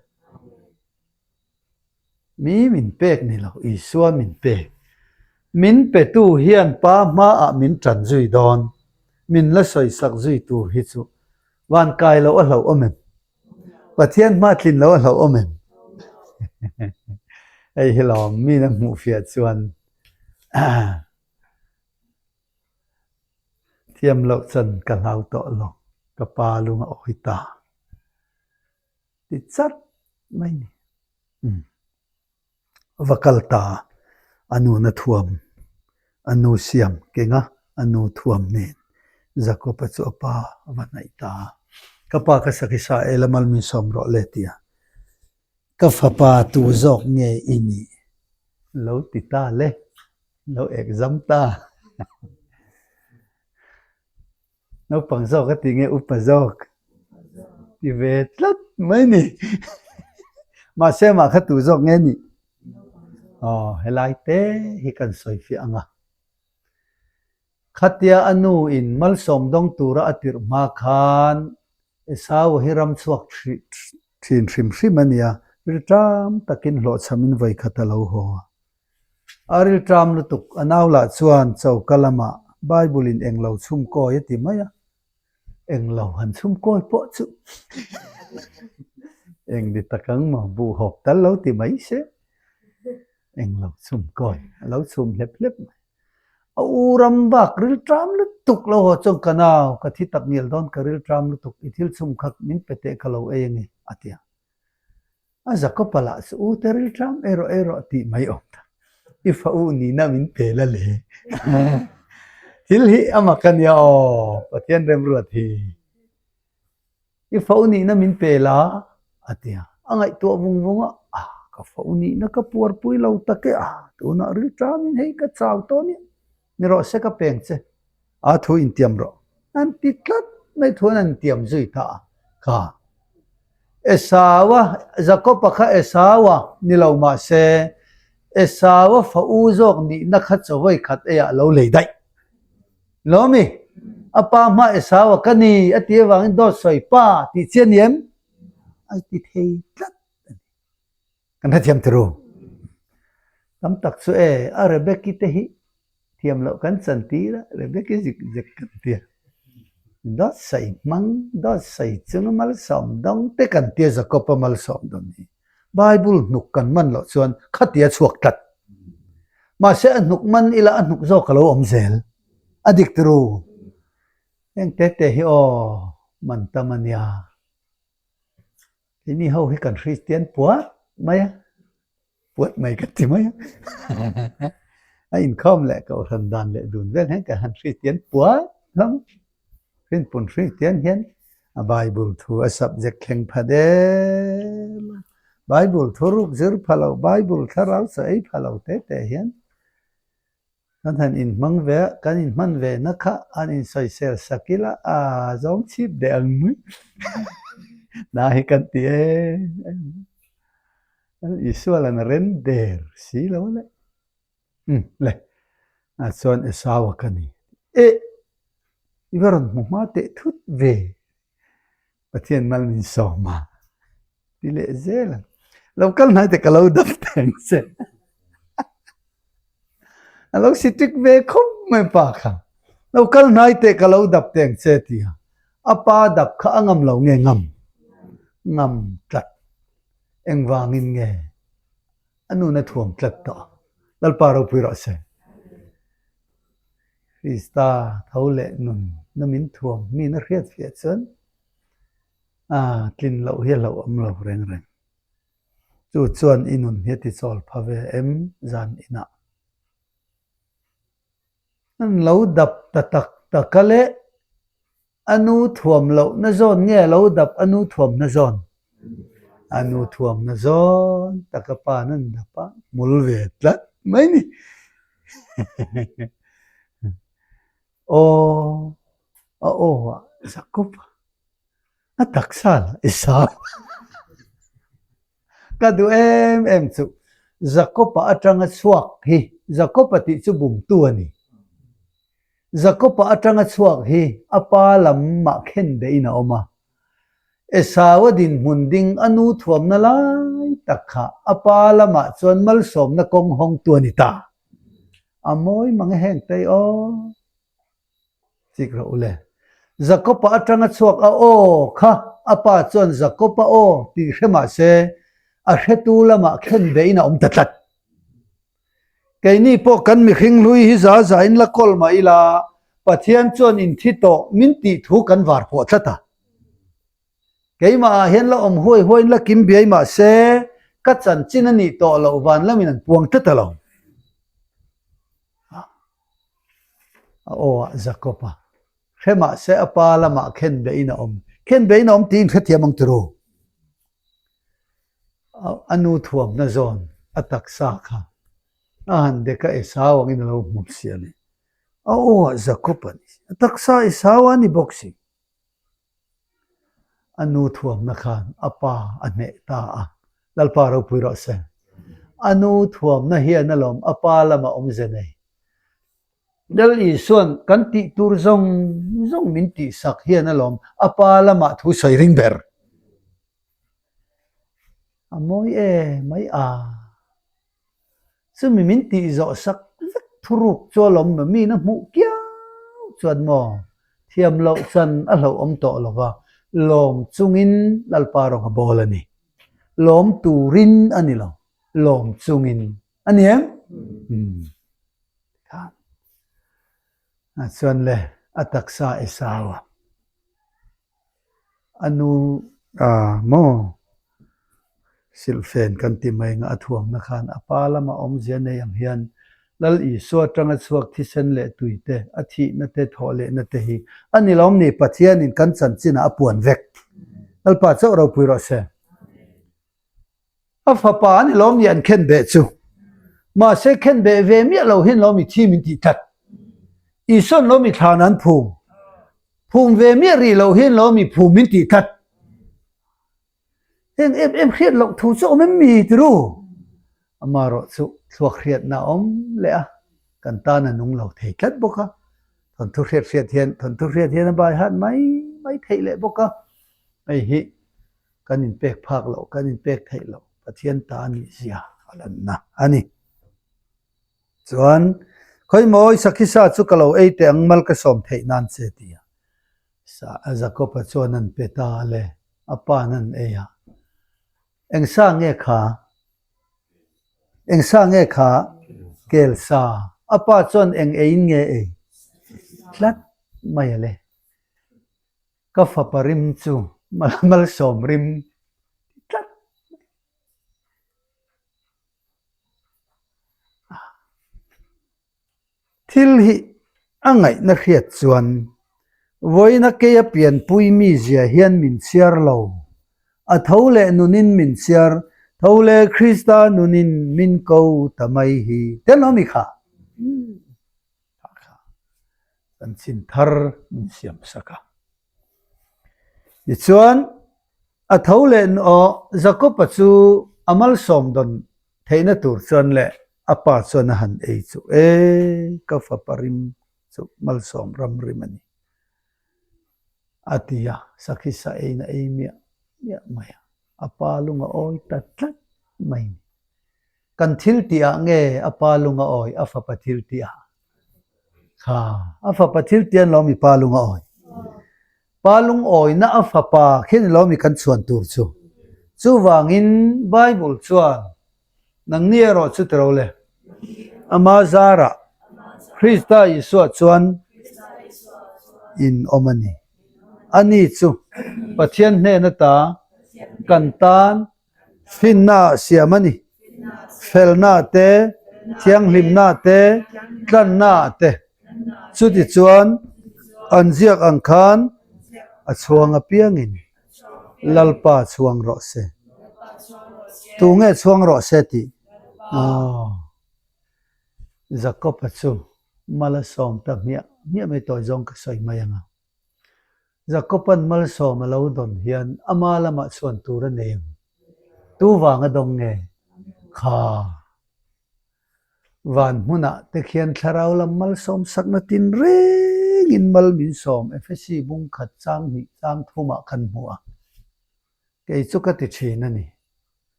Mi min pek ni lo, Isua min pek. Min petu hian Pa hmaah min tan zui dawn. Min la sawisak zui tur hi chu van kai loh a hlauh awm em? Pathian hma tlin loh a hlauh awm em? Hei hi lawm, min a hmuh fiah chuan. Thiam loh chan ka hlau tawh lo, ka pa lung a awi ta. Ti chat mai ni. Umm. Va kal ta, a nu na thuam, a nu siam kenga a nu thuam nen Jakob-a chu a pa a va hnaih ta a. Ka pa ka sakhi sa e la mal min sawm rawh le ti a. Ka fapa tu zawk nge i nih? Lo ti ta le, lo exam ta. Naupang zawk a ti nge upa zawk? Ti ve tlat mai ni. Mahse mah kha tu zawk nge nih? Aw, helai te hi kan sawi fiah ang a. Khatia a nu in malsawm dawng tura a tirh hma khan Esau hi ram chhuak thin hrim hrim a nia, rilṭam takin hlawhchhamin vawikhat a lo haw a. A rilṭam lutuk, a nau lah chuan choka lamah Bible in englo chhum kawi a ti mai a, englo han chhum kawi pawh chu eng ni tak ang maw, buhhawp tal lo ti mai se, englo chhum kawi a lo chhum hlep hlep mai. A u ram bak rilṭam lutuk lo haw chuan ka nau, ka thi tak ngial dawn ka rilṭam lutuk, i thil chhum kha min pe teh ka lo ei ange a ti a. A Jakob-a lah chu u te rilṭam ei rawh ei rawh tih mai awm ta, i fa u nihna min pe la le. Thil hi a mak a nia aw, Pathian remruat hi. I fa u nihna min pe la a ti a, a ngaihtuah vung vung a, ah ka fa u nihna ka puarpui lo tak e, ah tunah rilṭamin hei ka chau tawh nia, ni rawh se ka peng che, a thu intiam rawh an ti tlat mai thu an intiam zui ta a, kha Esau-a, Jakob-a kha Esau-a ni lo mah se Esau-a fa u zawk nihna kha chaw khat eiah a lo lei daih. Lawmi, a pa hma Esau a ka ni a ti avangin dawt sawi pa tih chian ni em? A ti thei tlat a ni. Kan hrethiam ti ru. Tam tak chu e, a Rebeki te hi thiam loh kan chan tir a, Rebeki zik zek kan ti a. Dawt sawi hmang, dawt sawi chunga malsawm dawng te kan ti a, Jakob-a malsawm dawn hi. Bible hnuk kan man loh chuan khatia chhuak tlat. Mahse a hnuk man ila a hnuk zawk a lo awm zel. A dik tiru. Heng te te hi aw man tam a nia. Keini ho hi kan Kristian puat mai a. Puat mai kan ti mai a. A inkhawm leh kohhran dan leh dun vel hian kan han Kristian puat hlawm. Rinpun Kristian hian a Bible thu a subject thleng pha der lo. Bible thu ruk zir pha lo, Bible thlarau chaw ei pha lo te te hian kan han inhmang ve a, kan inhman ve na kha an insawisel sak ila a zawng chhip deh ang mai. Na hi kan ti em em a. Isua lan a rem der si lo le. Umm le, ah chuan Esau-a ka ni. Eh! I va rawn hmu hma teh thut ve. Pathian mal min sawm a, ti leh zel ang. Lo kal hnai te ka lo dap teh ang che. A lo si tik ve khawp mai pa kha. Lo kal hnai teh ka lo dap teh ang che ti a. A pa dap kha a ngam lo nge ngam? Ngam tlat. Engvangin nge? A nun a thuam tlat tawh. Lalpa ropui rawh se. Krista tho leh nun na min thuam mi na hriat fiah chuan a tlin loh hi a hlauhawm lo reng reng. Chu chuan i nun hi a ti chawl pha ve em zan inah. An lo dap ta tak tak a leh A nu thuam lohna zawn nge a lo dap a nu thuamna zawn? A nu thuamna zawn tak a pa nan dap a, hmul ve tlat mai ni. Aw, a aw ah Jakob a, a taksa lah Esau. Ka duh em em chu Jakob-a atanga chhuak hi Jakob-a tih chu bumtu a ni. Jakob-a atanga chhuak hi a pa lamah khen behin a awm a. Esau-a dinhmun ding a nu thuamna lai tak kha a pa lamah chuan malsawmna kawng hawngtu a ni ta. A mawi mang e heng tei aw. Chik rawh u le. Jakob-a atanga chhuak a aw kha a pa chuan Jakob-a aw tih hre mah se a hretu lamah khen behin a awm ta tlat. Keini pawh kan mihring hlui hi za zain la kawl mah ila. Pathian chuan in thi tawh min tih thu kan var pawh tlat a. Keimah ah hian la awm huai huaiin la kim biai mah se ka chanchin a nih tawh loh van lamin an puang tlat a lo. A aw ah Jakob a hre mah se a pa lamah khen behin a awm. Khen behin a awm tiin hrethiam ang tiro. A nu thuamna zawn a taksa kha a han dek a Esau angin a lo hmu si a ni. A aw ah Jakob a ni si. A taksa Esau a ni bawk si. A nu thuamna khan a pa a hneh ta a, Lalpa ropui rawh se. A nu thuamna hian alawm a pa lama awmze nei. Lal Isua'n kan tih tur zawng zawng min tihsak hian alawm a pa lamah thu sawi ring ber. A mawi e mai a. Chumi min tih zawh sak vek thuruk chu a lawm maw? Miin a hmuh kiau chuan maw? Thiam loh chan a hlauhawm tawh lo va, lawm chungin Lalpa rawng a bawl a ni. Lawm turin a ni lo, lawm chungin a ni em? Umm. Tikhan. Chuan le, a taksa Esau a. A nu a maw silhfen kan ti mai nga a thuamna khan a pa lama awmzia nei ang hian Lal Isua atanga chhuak thisen leh tui te, a thihna te, thawh lehna te hi a ni lawm ni Pathianin kan chanchinah a puan vek. Lalpa chauh ropui rawh se. A fapa an i lawm ni an khen beh chu. Mahse khen beh ve miah lo hian lawm i thi min tih tlat. Isuan lawm i thlan an phum. Phum ve miah rih lo hian lawm i phum min tih tlat. Heng em em hriat loh thu chu awm em mi ti ru? Amaherawh chu thluak hriatna a awm leh a, kan tan a nung lo thei tlat bawk a. Thawnthu hriat hriat hian thawnthu hriat hian a bai hat mai mai theih leh bawk a. Hei hi kan inpek phak loh, kan inpek theih loh Pathian ta nih zia a lanna a ni. Chuan, Khawimawi Sakhisa chu ka lo ei teh ang mal ka sawm theih nan che ti a. Sa Jakob-a chuan an pe ta a le, a pa'n an ei a. Eng sa nge kha? Eng sa nge kha? Kel sa. A pa chuan eng eiin nge ei? Tlat mai a le. Ka fapa rim chu malsawm rim ti tlat mai. Thil hi a ngaihna hriat chuan vawiina keia pianpui mizia hian min chhiar lo. A tho leh nunin min chhiar, tho leh Krista nunin min ko ta mai hi tenawm i kha. Tah kha chanchin thar min siam sak a. Tichuan, a tho leh aw Jakob-a chu a malsawm dawn theihna tur chuan leh a pa chuan a han ei chu, E, ka fapa rim chu malsawm ram rim a ni, a ti a, sakhi sa eiin a ei miah miah mai a, a pa lung a awi ta tlat mai a ni. Kan thil tih ah nge a pa lung a awi a fapa thil tih ah? Kha, a fapa thil tih an lo mi pa lung a awi. Pa lung awina a fapa khi ni lo mi kan chhuan tur chu. Chuvangin Bible chuan nangni erawh chu ti ro le. Ama zarah Krista Isua chuan in awm a ni. Ani chu Pathian hnen ata kan tan Finna siam a ni. Felna te, thianghlimna te, tlanna te. Chutichuan an ziak ang khan a chhuang apiangin Lalpa chhuang rawh se. Tunge chhuang rawh se tih? Aw. Jakob-a chu mal a sawm ta hmiah hmiah mai tawi zawng ka sawi mai ang a. Jakoban malsawm a lo dawn hian ama lamah chhuan tur a nei ang. Tu vang a dawng nge? Kha. Van hmunah te khian thlarau lam malsawm sakna tin rengin mal min sawm Efesi bung khat chang hnih chang thumah kan hmu a. Kei chu ka ti thin a ni.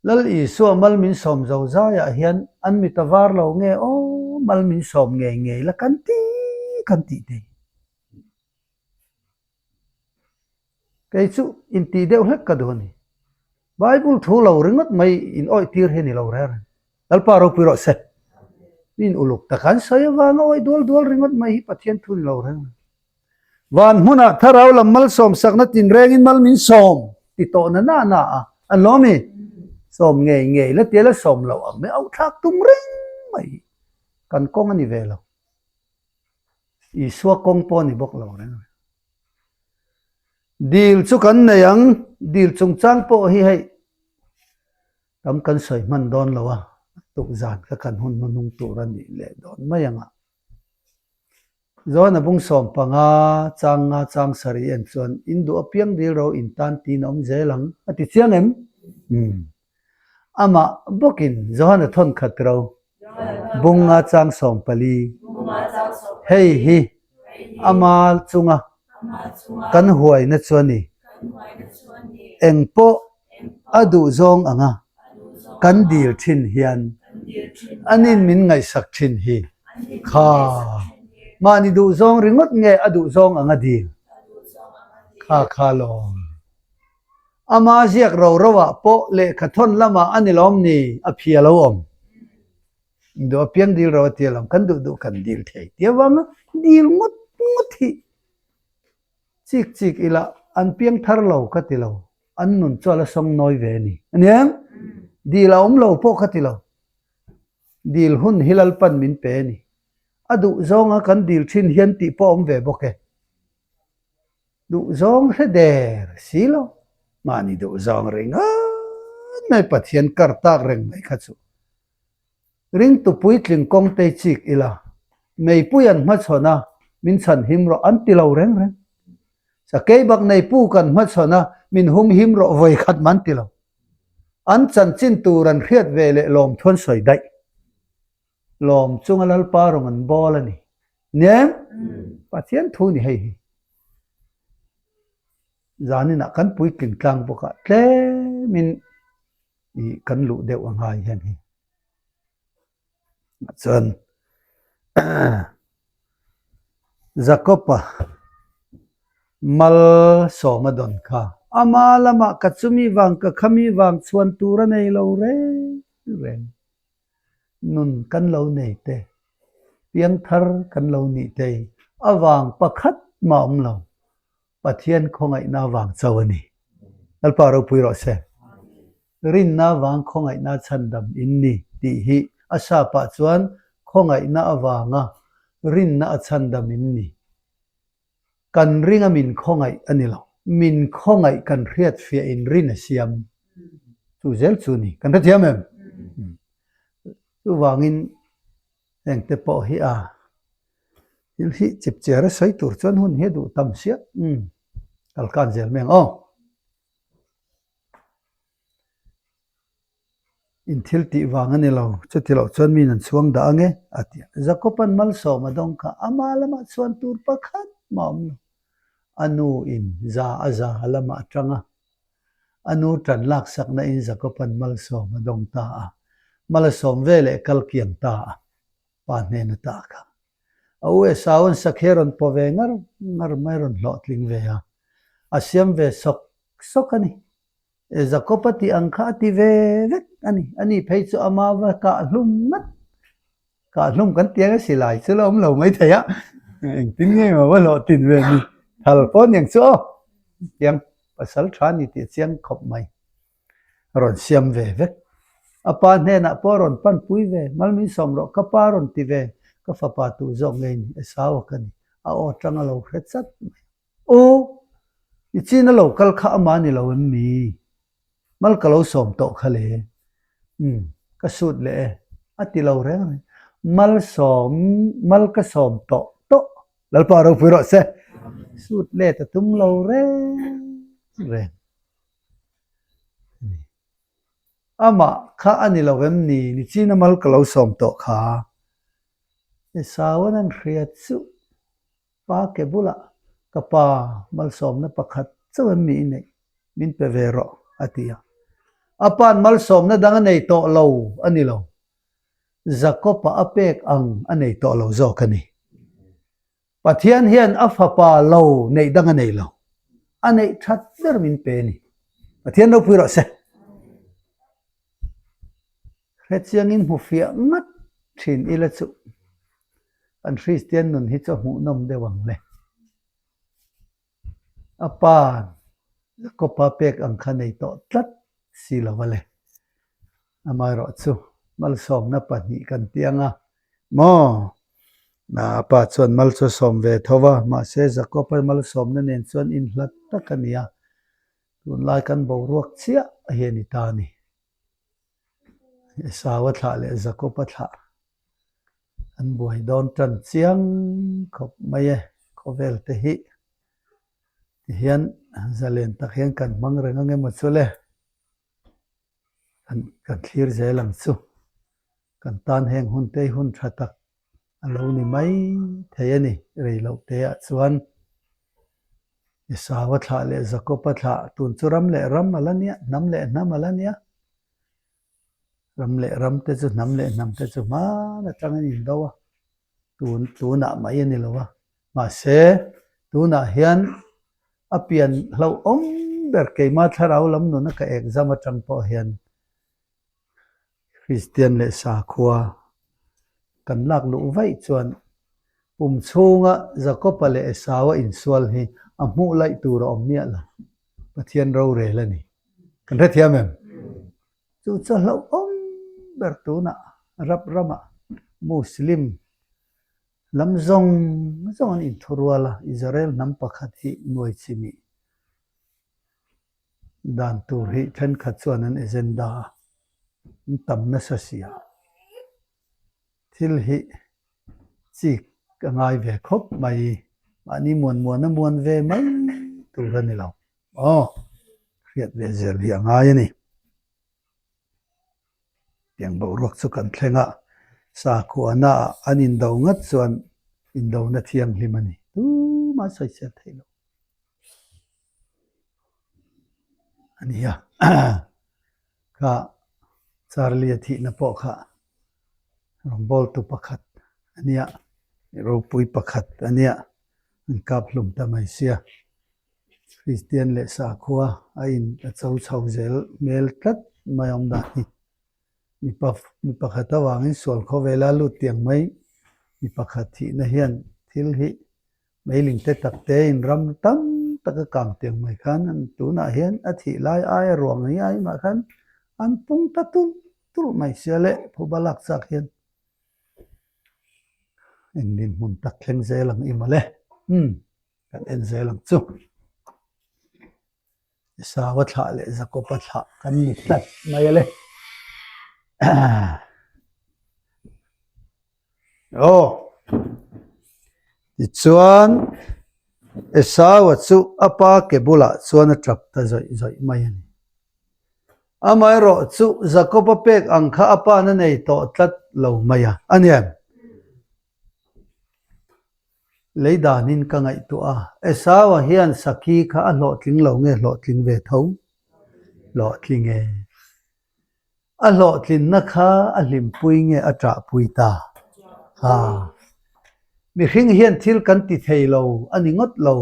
Lal Isua mal min sawm zo zaiah hian an mit a var lo nge aw mal min sawm ngei ngei la kan ti kan tih thei. Kei chu intih deuh hlek ka duh a ni. Bible thu lo ringawt mai in awih tir hi a ni lo reng reng. Lalpa ropui rawh se. Min uluk taka an sawi avanga awih dual dual ringawt mai hi Pathian thu ni lo reng. Van hmunah thlarau lam malsawm sakna tinrengin mal min sawm ti tawh na na na a, an lawm i? Sawm ngei ngei la tia la sawm loh ang mai auh thlak tum reng mai hi kan kawng a ni ve lo. Isua kawng pawh a ni bawk lo reng reng. Dil chu kan nei ang, dil chungchang pawh hi hei tam kan sawi hman dawn lo a, tukzan kha kan hun hnuhnung tur a nih leh dawn mai ang a. Zawn a bung 15 chang nga chang sarih en chuan in duh apiang dil ro in tan tiin a awm zel ang a ti chiang em? Umm. Amah bawkin Johana thawn khat ro bung nga chang 14 hei hi ama chunga kan huaina chu a ni. Eng pawh a duh zawng anga kan dil thin hian anin min ngaihsak thin hi kha mahni duh zawng ringawt nge a duh zawng anga dil kha kha lawm. Ama ziak ro ro ah pawh lehkha thawn lamah a ni lawm ni a phia lo awm. Duh apiang dil ro a tia lawm kan duh duh kan dil thei tia vanga dil ngawt ngawt hi Chik chik ila an piang thar lo ka ti lo, an nun chu a la sawng nawi ve a ni. Ania, dil a awm lo pawh ka ti lo. Dil hun hi Lalpan min pe a ni. A duh zawnga kan dil thin hian tih pawh a awm ve bawk e. Duh zawng hre der si lo, mahni duh zawng ringawt mai Pathian kar tak reng mai kha chu. Ringtu puitling kawng te chik ila, meipui an hmachhawn a, min chhan him rawh an ti lo reng reng. Sakei bak nei pu kan hmachhawn a, min hum him rawh vawi khat man ti lo. An chanchin tur an hriat ve leh lawm thuan sawi daih. Lawm chunga Lalpa rawn an bawl a ni. Nia, Pathian thu ni hei hi. Zaninah kan puitling tlang bawk a, tlemin i kan luh deuh a ngai hian hi chuan Jakob-a mal sawma dawn kha ama lamah ka chumi vang ka khami vang chhuan tur a nei lo reng reng nun kan lo nei te piangthar kan lo nih te avang pakhat mah awm lo. Pathian khawngaihna vang chauh a ni. Lalpa ropui rawh se. Rinna vang khawngaihna chhandam in ni tih hi a sapah chuan khawngaihna avanga rinna a chhandam in ni. Kan ringa min khawngaih a ni lo. Min khawngaih kan hriatfiah in rin a siam. Chu zel chu ni. Kan hrethiam em? Chuvangin Hengte pawh hi a thil hi chip chiar a sawi tur chuan hun hi a duh tam sia. Umm kal kan zel mai ang aw. In thil tih vang a ni lo, chuti loh chuan min an chhuang dah ange a ti a. Jakob-a'n malsawm a dawng kha ama lamah chhuan tur pakhat mah a awm lo. A nu in za a za lamah a tang a. A nu ṭan laksakna in Jakob-a'n malsawm a dawng ta a, mal a sawm ve leh kal kiang ta a, pa hnen a tah kha. A u Esau-a'n sakhi a rawn paw ve ngar ngar mai rawn hlawhtling ve a, a siam ve sawk sawk a ni. E Jakob-a tih ang kha a ti ve vek a ni. Ani phei chu ama va kah hlum ngat Kah hlum kan tiang a si lai chu la awm lo mai thei a, engtin nge maw va hlawh tin ve ni, thal pawh aniang chu aw, tiang pasal tha ni tih a chiang khawp mai, a rawn siam ve vek, a pa hnenah pawh a rawn pan pui ve, mal min sawm rawh ka pa rawn ti ve, ka fapa tu zawk ngei ni, Esau a ka ni, a aw tang a lo hre chat mai, aw i chin a lo kal kha ama ni lo em mi? Mal ka lo sawm tawh kha le. Umm, ka sut leh e. A ti lo reng reng. Mal sawm, mal ka sawm tawh tawh. Lalpa ropui rawh se. Sut let a tum lo reng reng. Amah kha a ni lo em ni? Nichina mal ka lo sawm tawh kha. Esauan an hria chuh. Pa ke bulah ka pa malsawmna pakhat chauh em mi i neih? Min pe ve rawh, a ti a. A pa'n malsawmna dang a nei tawh lo a ni lo. Jakob-a a pek ang a nei tawh lo zawk a ni. Pathian hian a fapa lo neih dang a nei lo. A neih that ber min pe a ni. Pathian ropui rawh se. Hrechiangin hmu fiah ngat. Thin ila chu kan Kristian nun hi chu a hmuhnawm deuh ang le. A pa Jakob-a pek ang kha nei tawh tlat si lo a le. Amaherawh chu malsawmna pahnih kan tiang a maw? A pa chuan mal chu a sawm ve tho a, mahse Jakob-a malsawmna nen chuan inhlat tak a ni a, tunlai kan boruak chiah hi a ni ta a ni. Esau-a thlah leh Jakob-a thlah an buai dawn tan chiang khawp mai e, khawvel te hi tihian zalen tak hian kan hmang reng ang emaw chu le, kan thlir zel ang chu, kan tan heng hun te hi hun tha tak a lo ni mai thei a ni rei loh te ah chuan Esau-a thlah leh Jakob-a thlah tun chu ram leh ram a la nia, hnam leh hnam a la nia. Ram leh ram te chu hnam leh hnam te chu hman atang an indo a, tun tunah mai a ni lo a. Mahse, tunah hian a pian hlauhawm ber keimah thlarau lam nuna ka exam atang pawh hian Kristian leh sakhua kan lak luh vaih chuan pum chhunga Jakob-a leh Esau-a insual hi a hmuh laih tur a awm miah lo. Pathian rorel a ni. Kan hrethiam em? Chu chu hlauhawm ber tunah Arab ramah Muslim lam zawng zawng an inthurual a, Israel hnam pakhat hi nuai chimih Dan tur hi thenkhat chuan an agenda a, an tam nasa si a, thil hi chik a ngai ve khawp mai, mahni muan muan a muan ve mai tur a ni lo aw, hriat ve zel hi a ngai a ni. Tiang boruak chu kan thleng a, sakhuana ah an indo ngat chuan indona thianghlim a ni, tumah sawisel theih loh. A ni a, kha Charlie a thihna pawh kha rawngbawltu pakhat a nia, ropui pakhat a nia, an kap hlum ta mai sia. Kristian leh sakhua a in a cho chho zel hmel tlat mai awm dan hi. Mipa mi pakhat avangin sual khawvela lut tiang mai mi pakhat thihna hian thil hi Meiling te tak te in ram tam tak a kang tiang mai khan an tunah hian a thih lai aia ruang hi ai mah khan an pung ta tulh tulh mai sia le phuba lak chak hian eng dinhmun tak thleng zel ang i mawle umm kan en zel ang chu. Esau-a thlah leh Jakob-a thlah kan ni tlat mai a le. Aw. Tichuan, Esau-a chu a pa ke bulah chuan a tap ta zawih zawih mai a ni. Amaherawh chu Jakob-a pek ang kha a pa'n a nei tawh tlat lo mai a, a ni em? Lei danin ka ngaihtuah a, Esau-a hian sakhi kha a hlawhtling lo nge hlawhtling ve tho? Hlawhtling e. A hlawhtlinna kha a hlimpui nge a ṭahpui ta? Ha. Mihring hian thil kan ti thei lo a ni ngawt lo.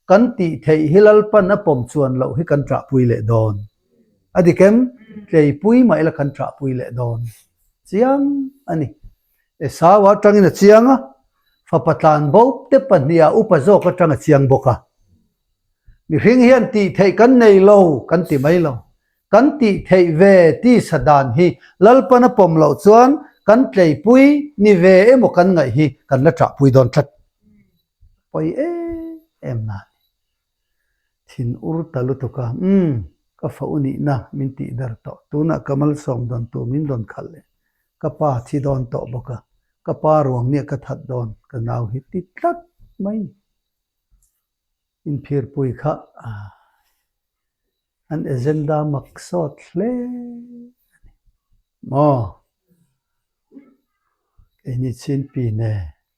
Kan tih theih hi Lalpan a pawm chuan loh hi kan ṭahpui leh dawn. A dik em? Tleipui mah ila kan ṭahpui leh dawn. Chiang a ni. Esau aṭangin a chiang a, fapa tlan bo te pahniha upa zawk aṭang a chiang bawk a. Mihring hian tih theih kan nei lo kan ti mai lo. Kan tih theih ve tisa dan hi Lalpan a pawm loh chuan kan tleipui ni ve emaw kan ngaih hi kan la ṭahpui dawn tlat. Pawi em em na a ni. Thin ur ta lutuk a, umm, ka fa u nihna min tih der tawh. Tunah ka malsawm dawn tur min rawn khalh leh. Ka pa thi dawn tawh bawk a, ka pa ruang nia ka that dawn ka nau hi ti tlat mai ni. Inphirpui kha an agenda mak sawt hle a ni maw? Keini Chinpi ne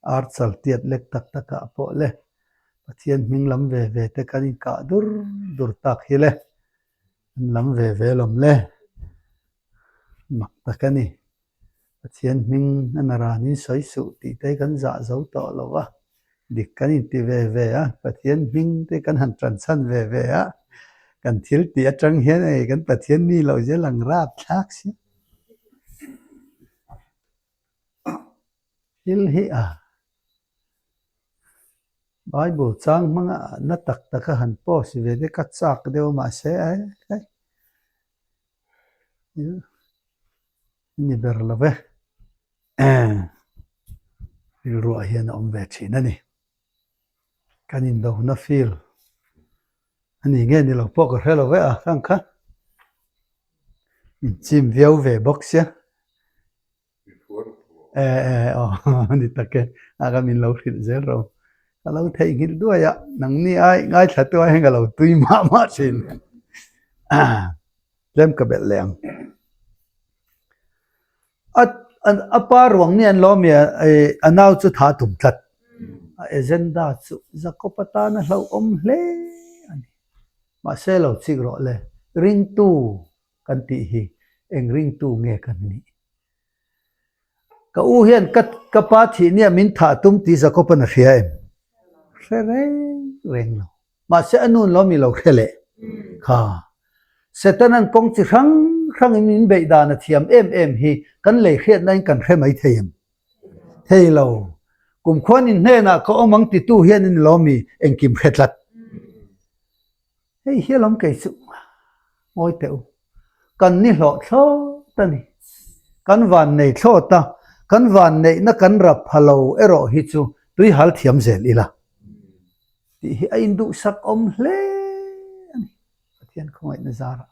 ar chal tiat lek tak takah pawh le Pathian hming lam ve ve te kan inkah dur dur tak hi le an lam ve ve lawm le mak tak a ni. Pathian hming a naranin sawi suh tih te kan zah zo tawh lo a, dik kan inti ve ve a, Pathian hming te kan han tanchhan ve ve a, kan thil tih atang hian hei kan Pathian mi loh zel ang rap thlak si. Thil hi a Bible chang hmanga na tak taka han post ve te ka chak deuh a mahse e ni ber lo ve rilruah hian a awm ve thin a ni. Kan indona field a ni nge ni lo pawh ka hre lo ve a khang kha inchim viau ve bawk sia. E e aw ni tak e a ka min lo hrilh zel ro ka lo theihnghilh duai a nangni ai ngaithla tu ai hian ka lo tui mah mah thin tlem ka belh leh ang a a pa ruang ni an lo mi a a nau chu tha tum tlat a agenda chu Jacob atana hlauhawm hle a ni mahse lo chik rawh le ringtu kan tih hi eng ringtu nge kan nih? Ka u hian ka ka pa thih nia min thah tum tih Jacob-a'n a hria em? Hre reng reng lo. Mahse a nun lo mi lo hre leh kha. Setana'n kawng chi hrang hrangin min beih dan a thiam em em hi kan lei hriatnain kan hre mai thei em? Thei lo. Kumkhuan in hnenah ka awm ang titu hian in lo mi engkim hre tlat. Hei hi alawm kei chu ngawi teh u. Kan ni hlawh thlawt a ni. Kan van nei thlawt a, kan van neihna kan rap pha lo erawh hi chu tui hal thiam zel ila tih hi a induhsak awm hle a ni. Pathian khawngaihna zarah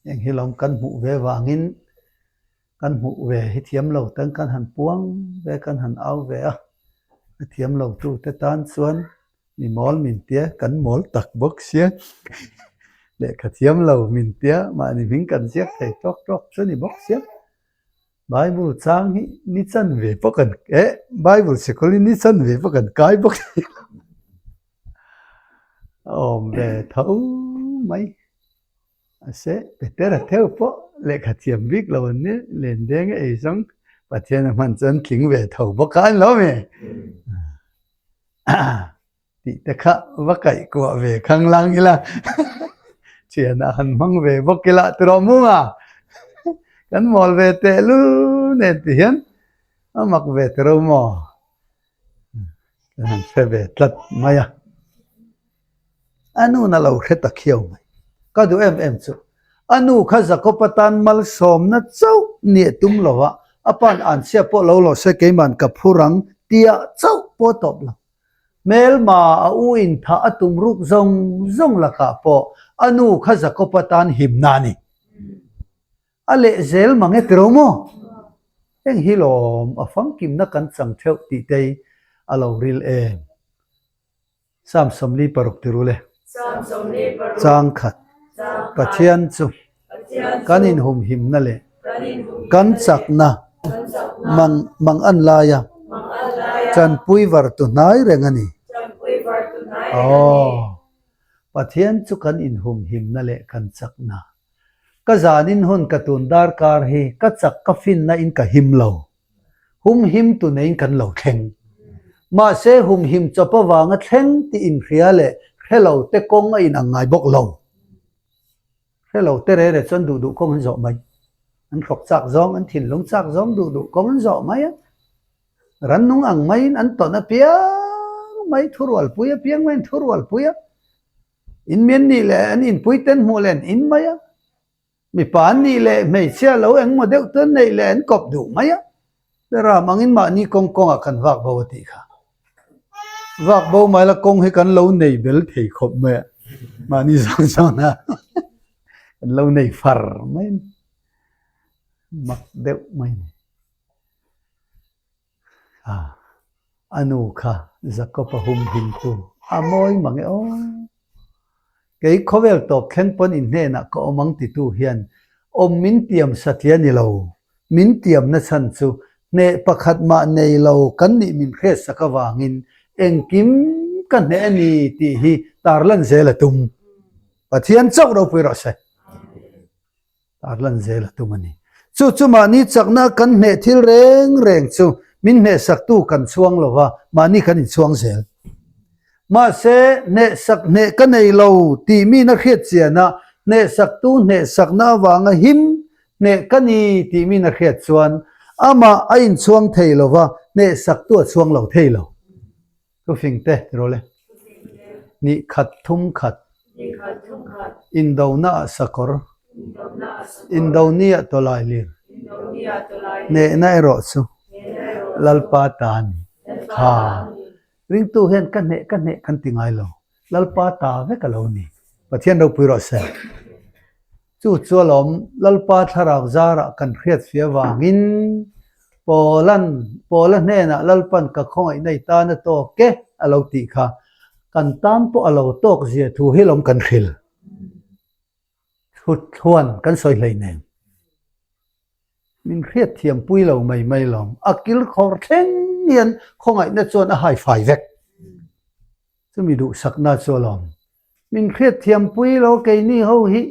heng hi lawm kan hmuh ve vangin kan hmuh ve hi thiam lo tan kan han puang ve kan han au ve a, a thiam lo tute tan chuan Mi mawl min tia, kan mawl tak bawk sia. Lehkha thiam lo min tia, mahni hming kan ziak thei tawk tawk chu ni bawk sia. Bible chang hi ni chan ve pawh kan, eh, Bible sikul hi ni chan ve pawh kan kai bawk si lo. A awm ve tho mai. Mahse, Petera theuh pawh lehkha thiam bik lo an nia, lendeng a ei zawng Pathian a hman chuan tling ve tho bawk a an lo mi. Tih te kha va kaih kuah ve khang lang ila thianah han hmang ve bawk ila tiraw munga kan mawl ve tehlul nen ti hian a mak ve tiro maw kan han hre ve tlat mai a. A nu na lo hre ta khiau mai. Ka duh em em chu. A nu kha Jakob atan malsawmna chauh nih tum lo va, a pa'n anchhia pawh lo lo se keima'n ka phur ang tia chauh pawh tawp lo. Hmelma a u inthah a tum ruk zawng zawng lakah pawh a nu kha Jakob atan himna a ni. A leh zel mang e tiro maw? Heng hi lawm a famkimna kan chang theuh tih te hi a lo ril em? Psalm 46 ti rul e. Chang khat. Pathian chu kan inhumhimna leh kan chakna mang mang an laia tanpui vartu hnai reng a ni. Aw. Pathian chu kan inhumhimna leh kan chakna. Ka zanin hun ka tun darkar hi ka chak ka finna in ka him lo. Humhim tu neiin kan lo thleng. Mahse humhim chawp avanga thleng tih inhria leh hre lo te kawng a inang ngai bawk lo. Hre lo te rere chuan duh duh kawng an zawh mai. An hrawk chak zawng, an thinlung chak zawng duh duh kawng an zawh mai a. Rannung ang maiin an tawn apiang mai, thurualpui apiang maiin thurualpui a. Inmian nih leh an inpui ten hmuh leh an in mai a. Mipa an nih leh hmeichhia lo engmaw deuh chu an neih leh an kawp duh mai a, Ram angin mahni kawng kawngah kan vak bo a tih kha. Vak bo mai la kawng hi kan lo nei bel thei khawp mai a, mahni zawng zawng a kan lo nei far mai a ni, mak deuh mai a ni. A nu kha Jacob-a humhimtu a mawi mang e aw. Kei khawvel tawp thleng pawn in hnenah ka awm ang titu hian awm min tiam satliah ni lo. Min tiamna chhan chu hneh pakhat mah nei lo kan nih min hriatsak avangin engkim ka hneh a ni tih hi tarlan zel a tum. Pathian chauh ropui rawh se. Tarlan zel a tum a ni. Chu chu mahni chakna kan hneh thil reng reng chu min hnehsaktu kan chhuang lo va, mahni kan inchhuang zel. Mahse, hnehsak hneh ka nei lo tih mina hriat chiana hnehsaktu hnehsakna avanga him hneh ka ni tih mina hriat chuan. Amah a inchhuang thei lo va, hnehsaktu a chhuang lo thei lo. Thufing te ti rawh le. Nih khat thum khat. Indona ah sakawr. Indoni ah tawlai lir. Hnehna erawh chu Lalpa ta a ni. Kha ringtu hian ka hneh ka hneh kan ti ngai lo. Lalpa ta vek a lo ni. Pathian ropui rawh se. Chu chu alawm Lalpa thlarau zarah kan hriat fia vangin Paula'n Paula hnenah Lalpa'n ka khawngaihna i tan a tawk e a lo tih kha kan tan pawh a lo tawk zia thu hi lawm kan hril. Thutthluan kan sawi hlei nen. Min hriat thiam pui lo mai mai lawm. A kilkhawr thleng hian khawngaihna chuan a hai fai vek. Chumi duhsakna chu alawm. Min hriat thiam pui lo keini ho hi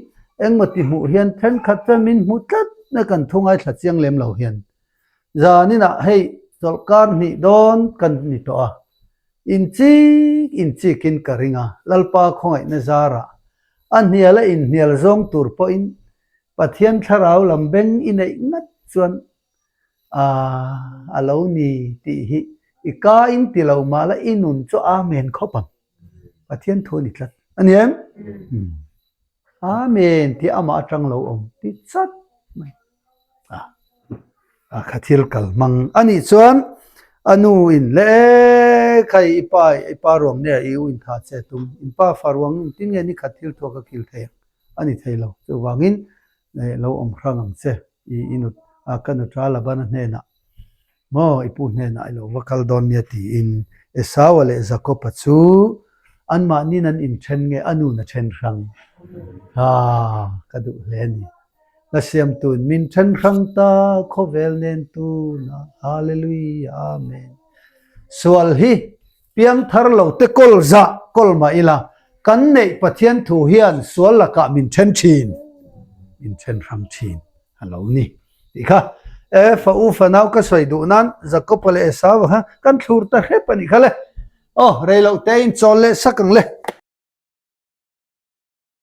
engmaw ti hmuh hian thenkhat chuan min hmu tlat na kan thu ngaithla chiang lem lo hian zaninah hei chawlhkar hnih dawn kan ni tawh a, inchik inchikin ka ring a, Lalpa khawngaihna zarah a hnial a inhnial zawng tur pawhin Pathian thlarau lam beng i neih ngat chuan a a lo ni tih hi i ka in ti lo mah la i nun chu Amen khawp ang. Pathian thu a ni tlat a ni em? Amen tih amah atang lo awm ti chat mai. A a kha thil kal hmang a nih chuan a nu in le khai i pa i pa ruang nge i u in tha che tum in pa fa ruang in tin nge ni khat thil thuak a kil thei ang a ni thei lo chuvangin lo awm hrang ang che i i nu ka nu ta Labana hnenah Maw i pu hnenah i lo va kal dawn nia tiin Esaua leh Jakoba chu anmahniin an inthen nge a nun a then hrang? Ha, ka duh hle a ni. Hla siamtuin min then hrang ta khawvel nen tunah Hallelujah Amen. Sual hi piangthar lo te kawl zah kawl mah ila kan neih Pathian thu hian sual lakah min then thin, min then hrang thin a lo ni. Tih kha e fa u fanau ka sawi duh nan Jakob-a leh Esau-a kha kan thlur ta hrep a nih kha le. Aw, rei loh te in chawl leh sak ang le.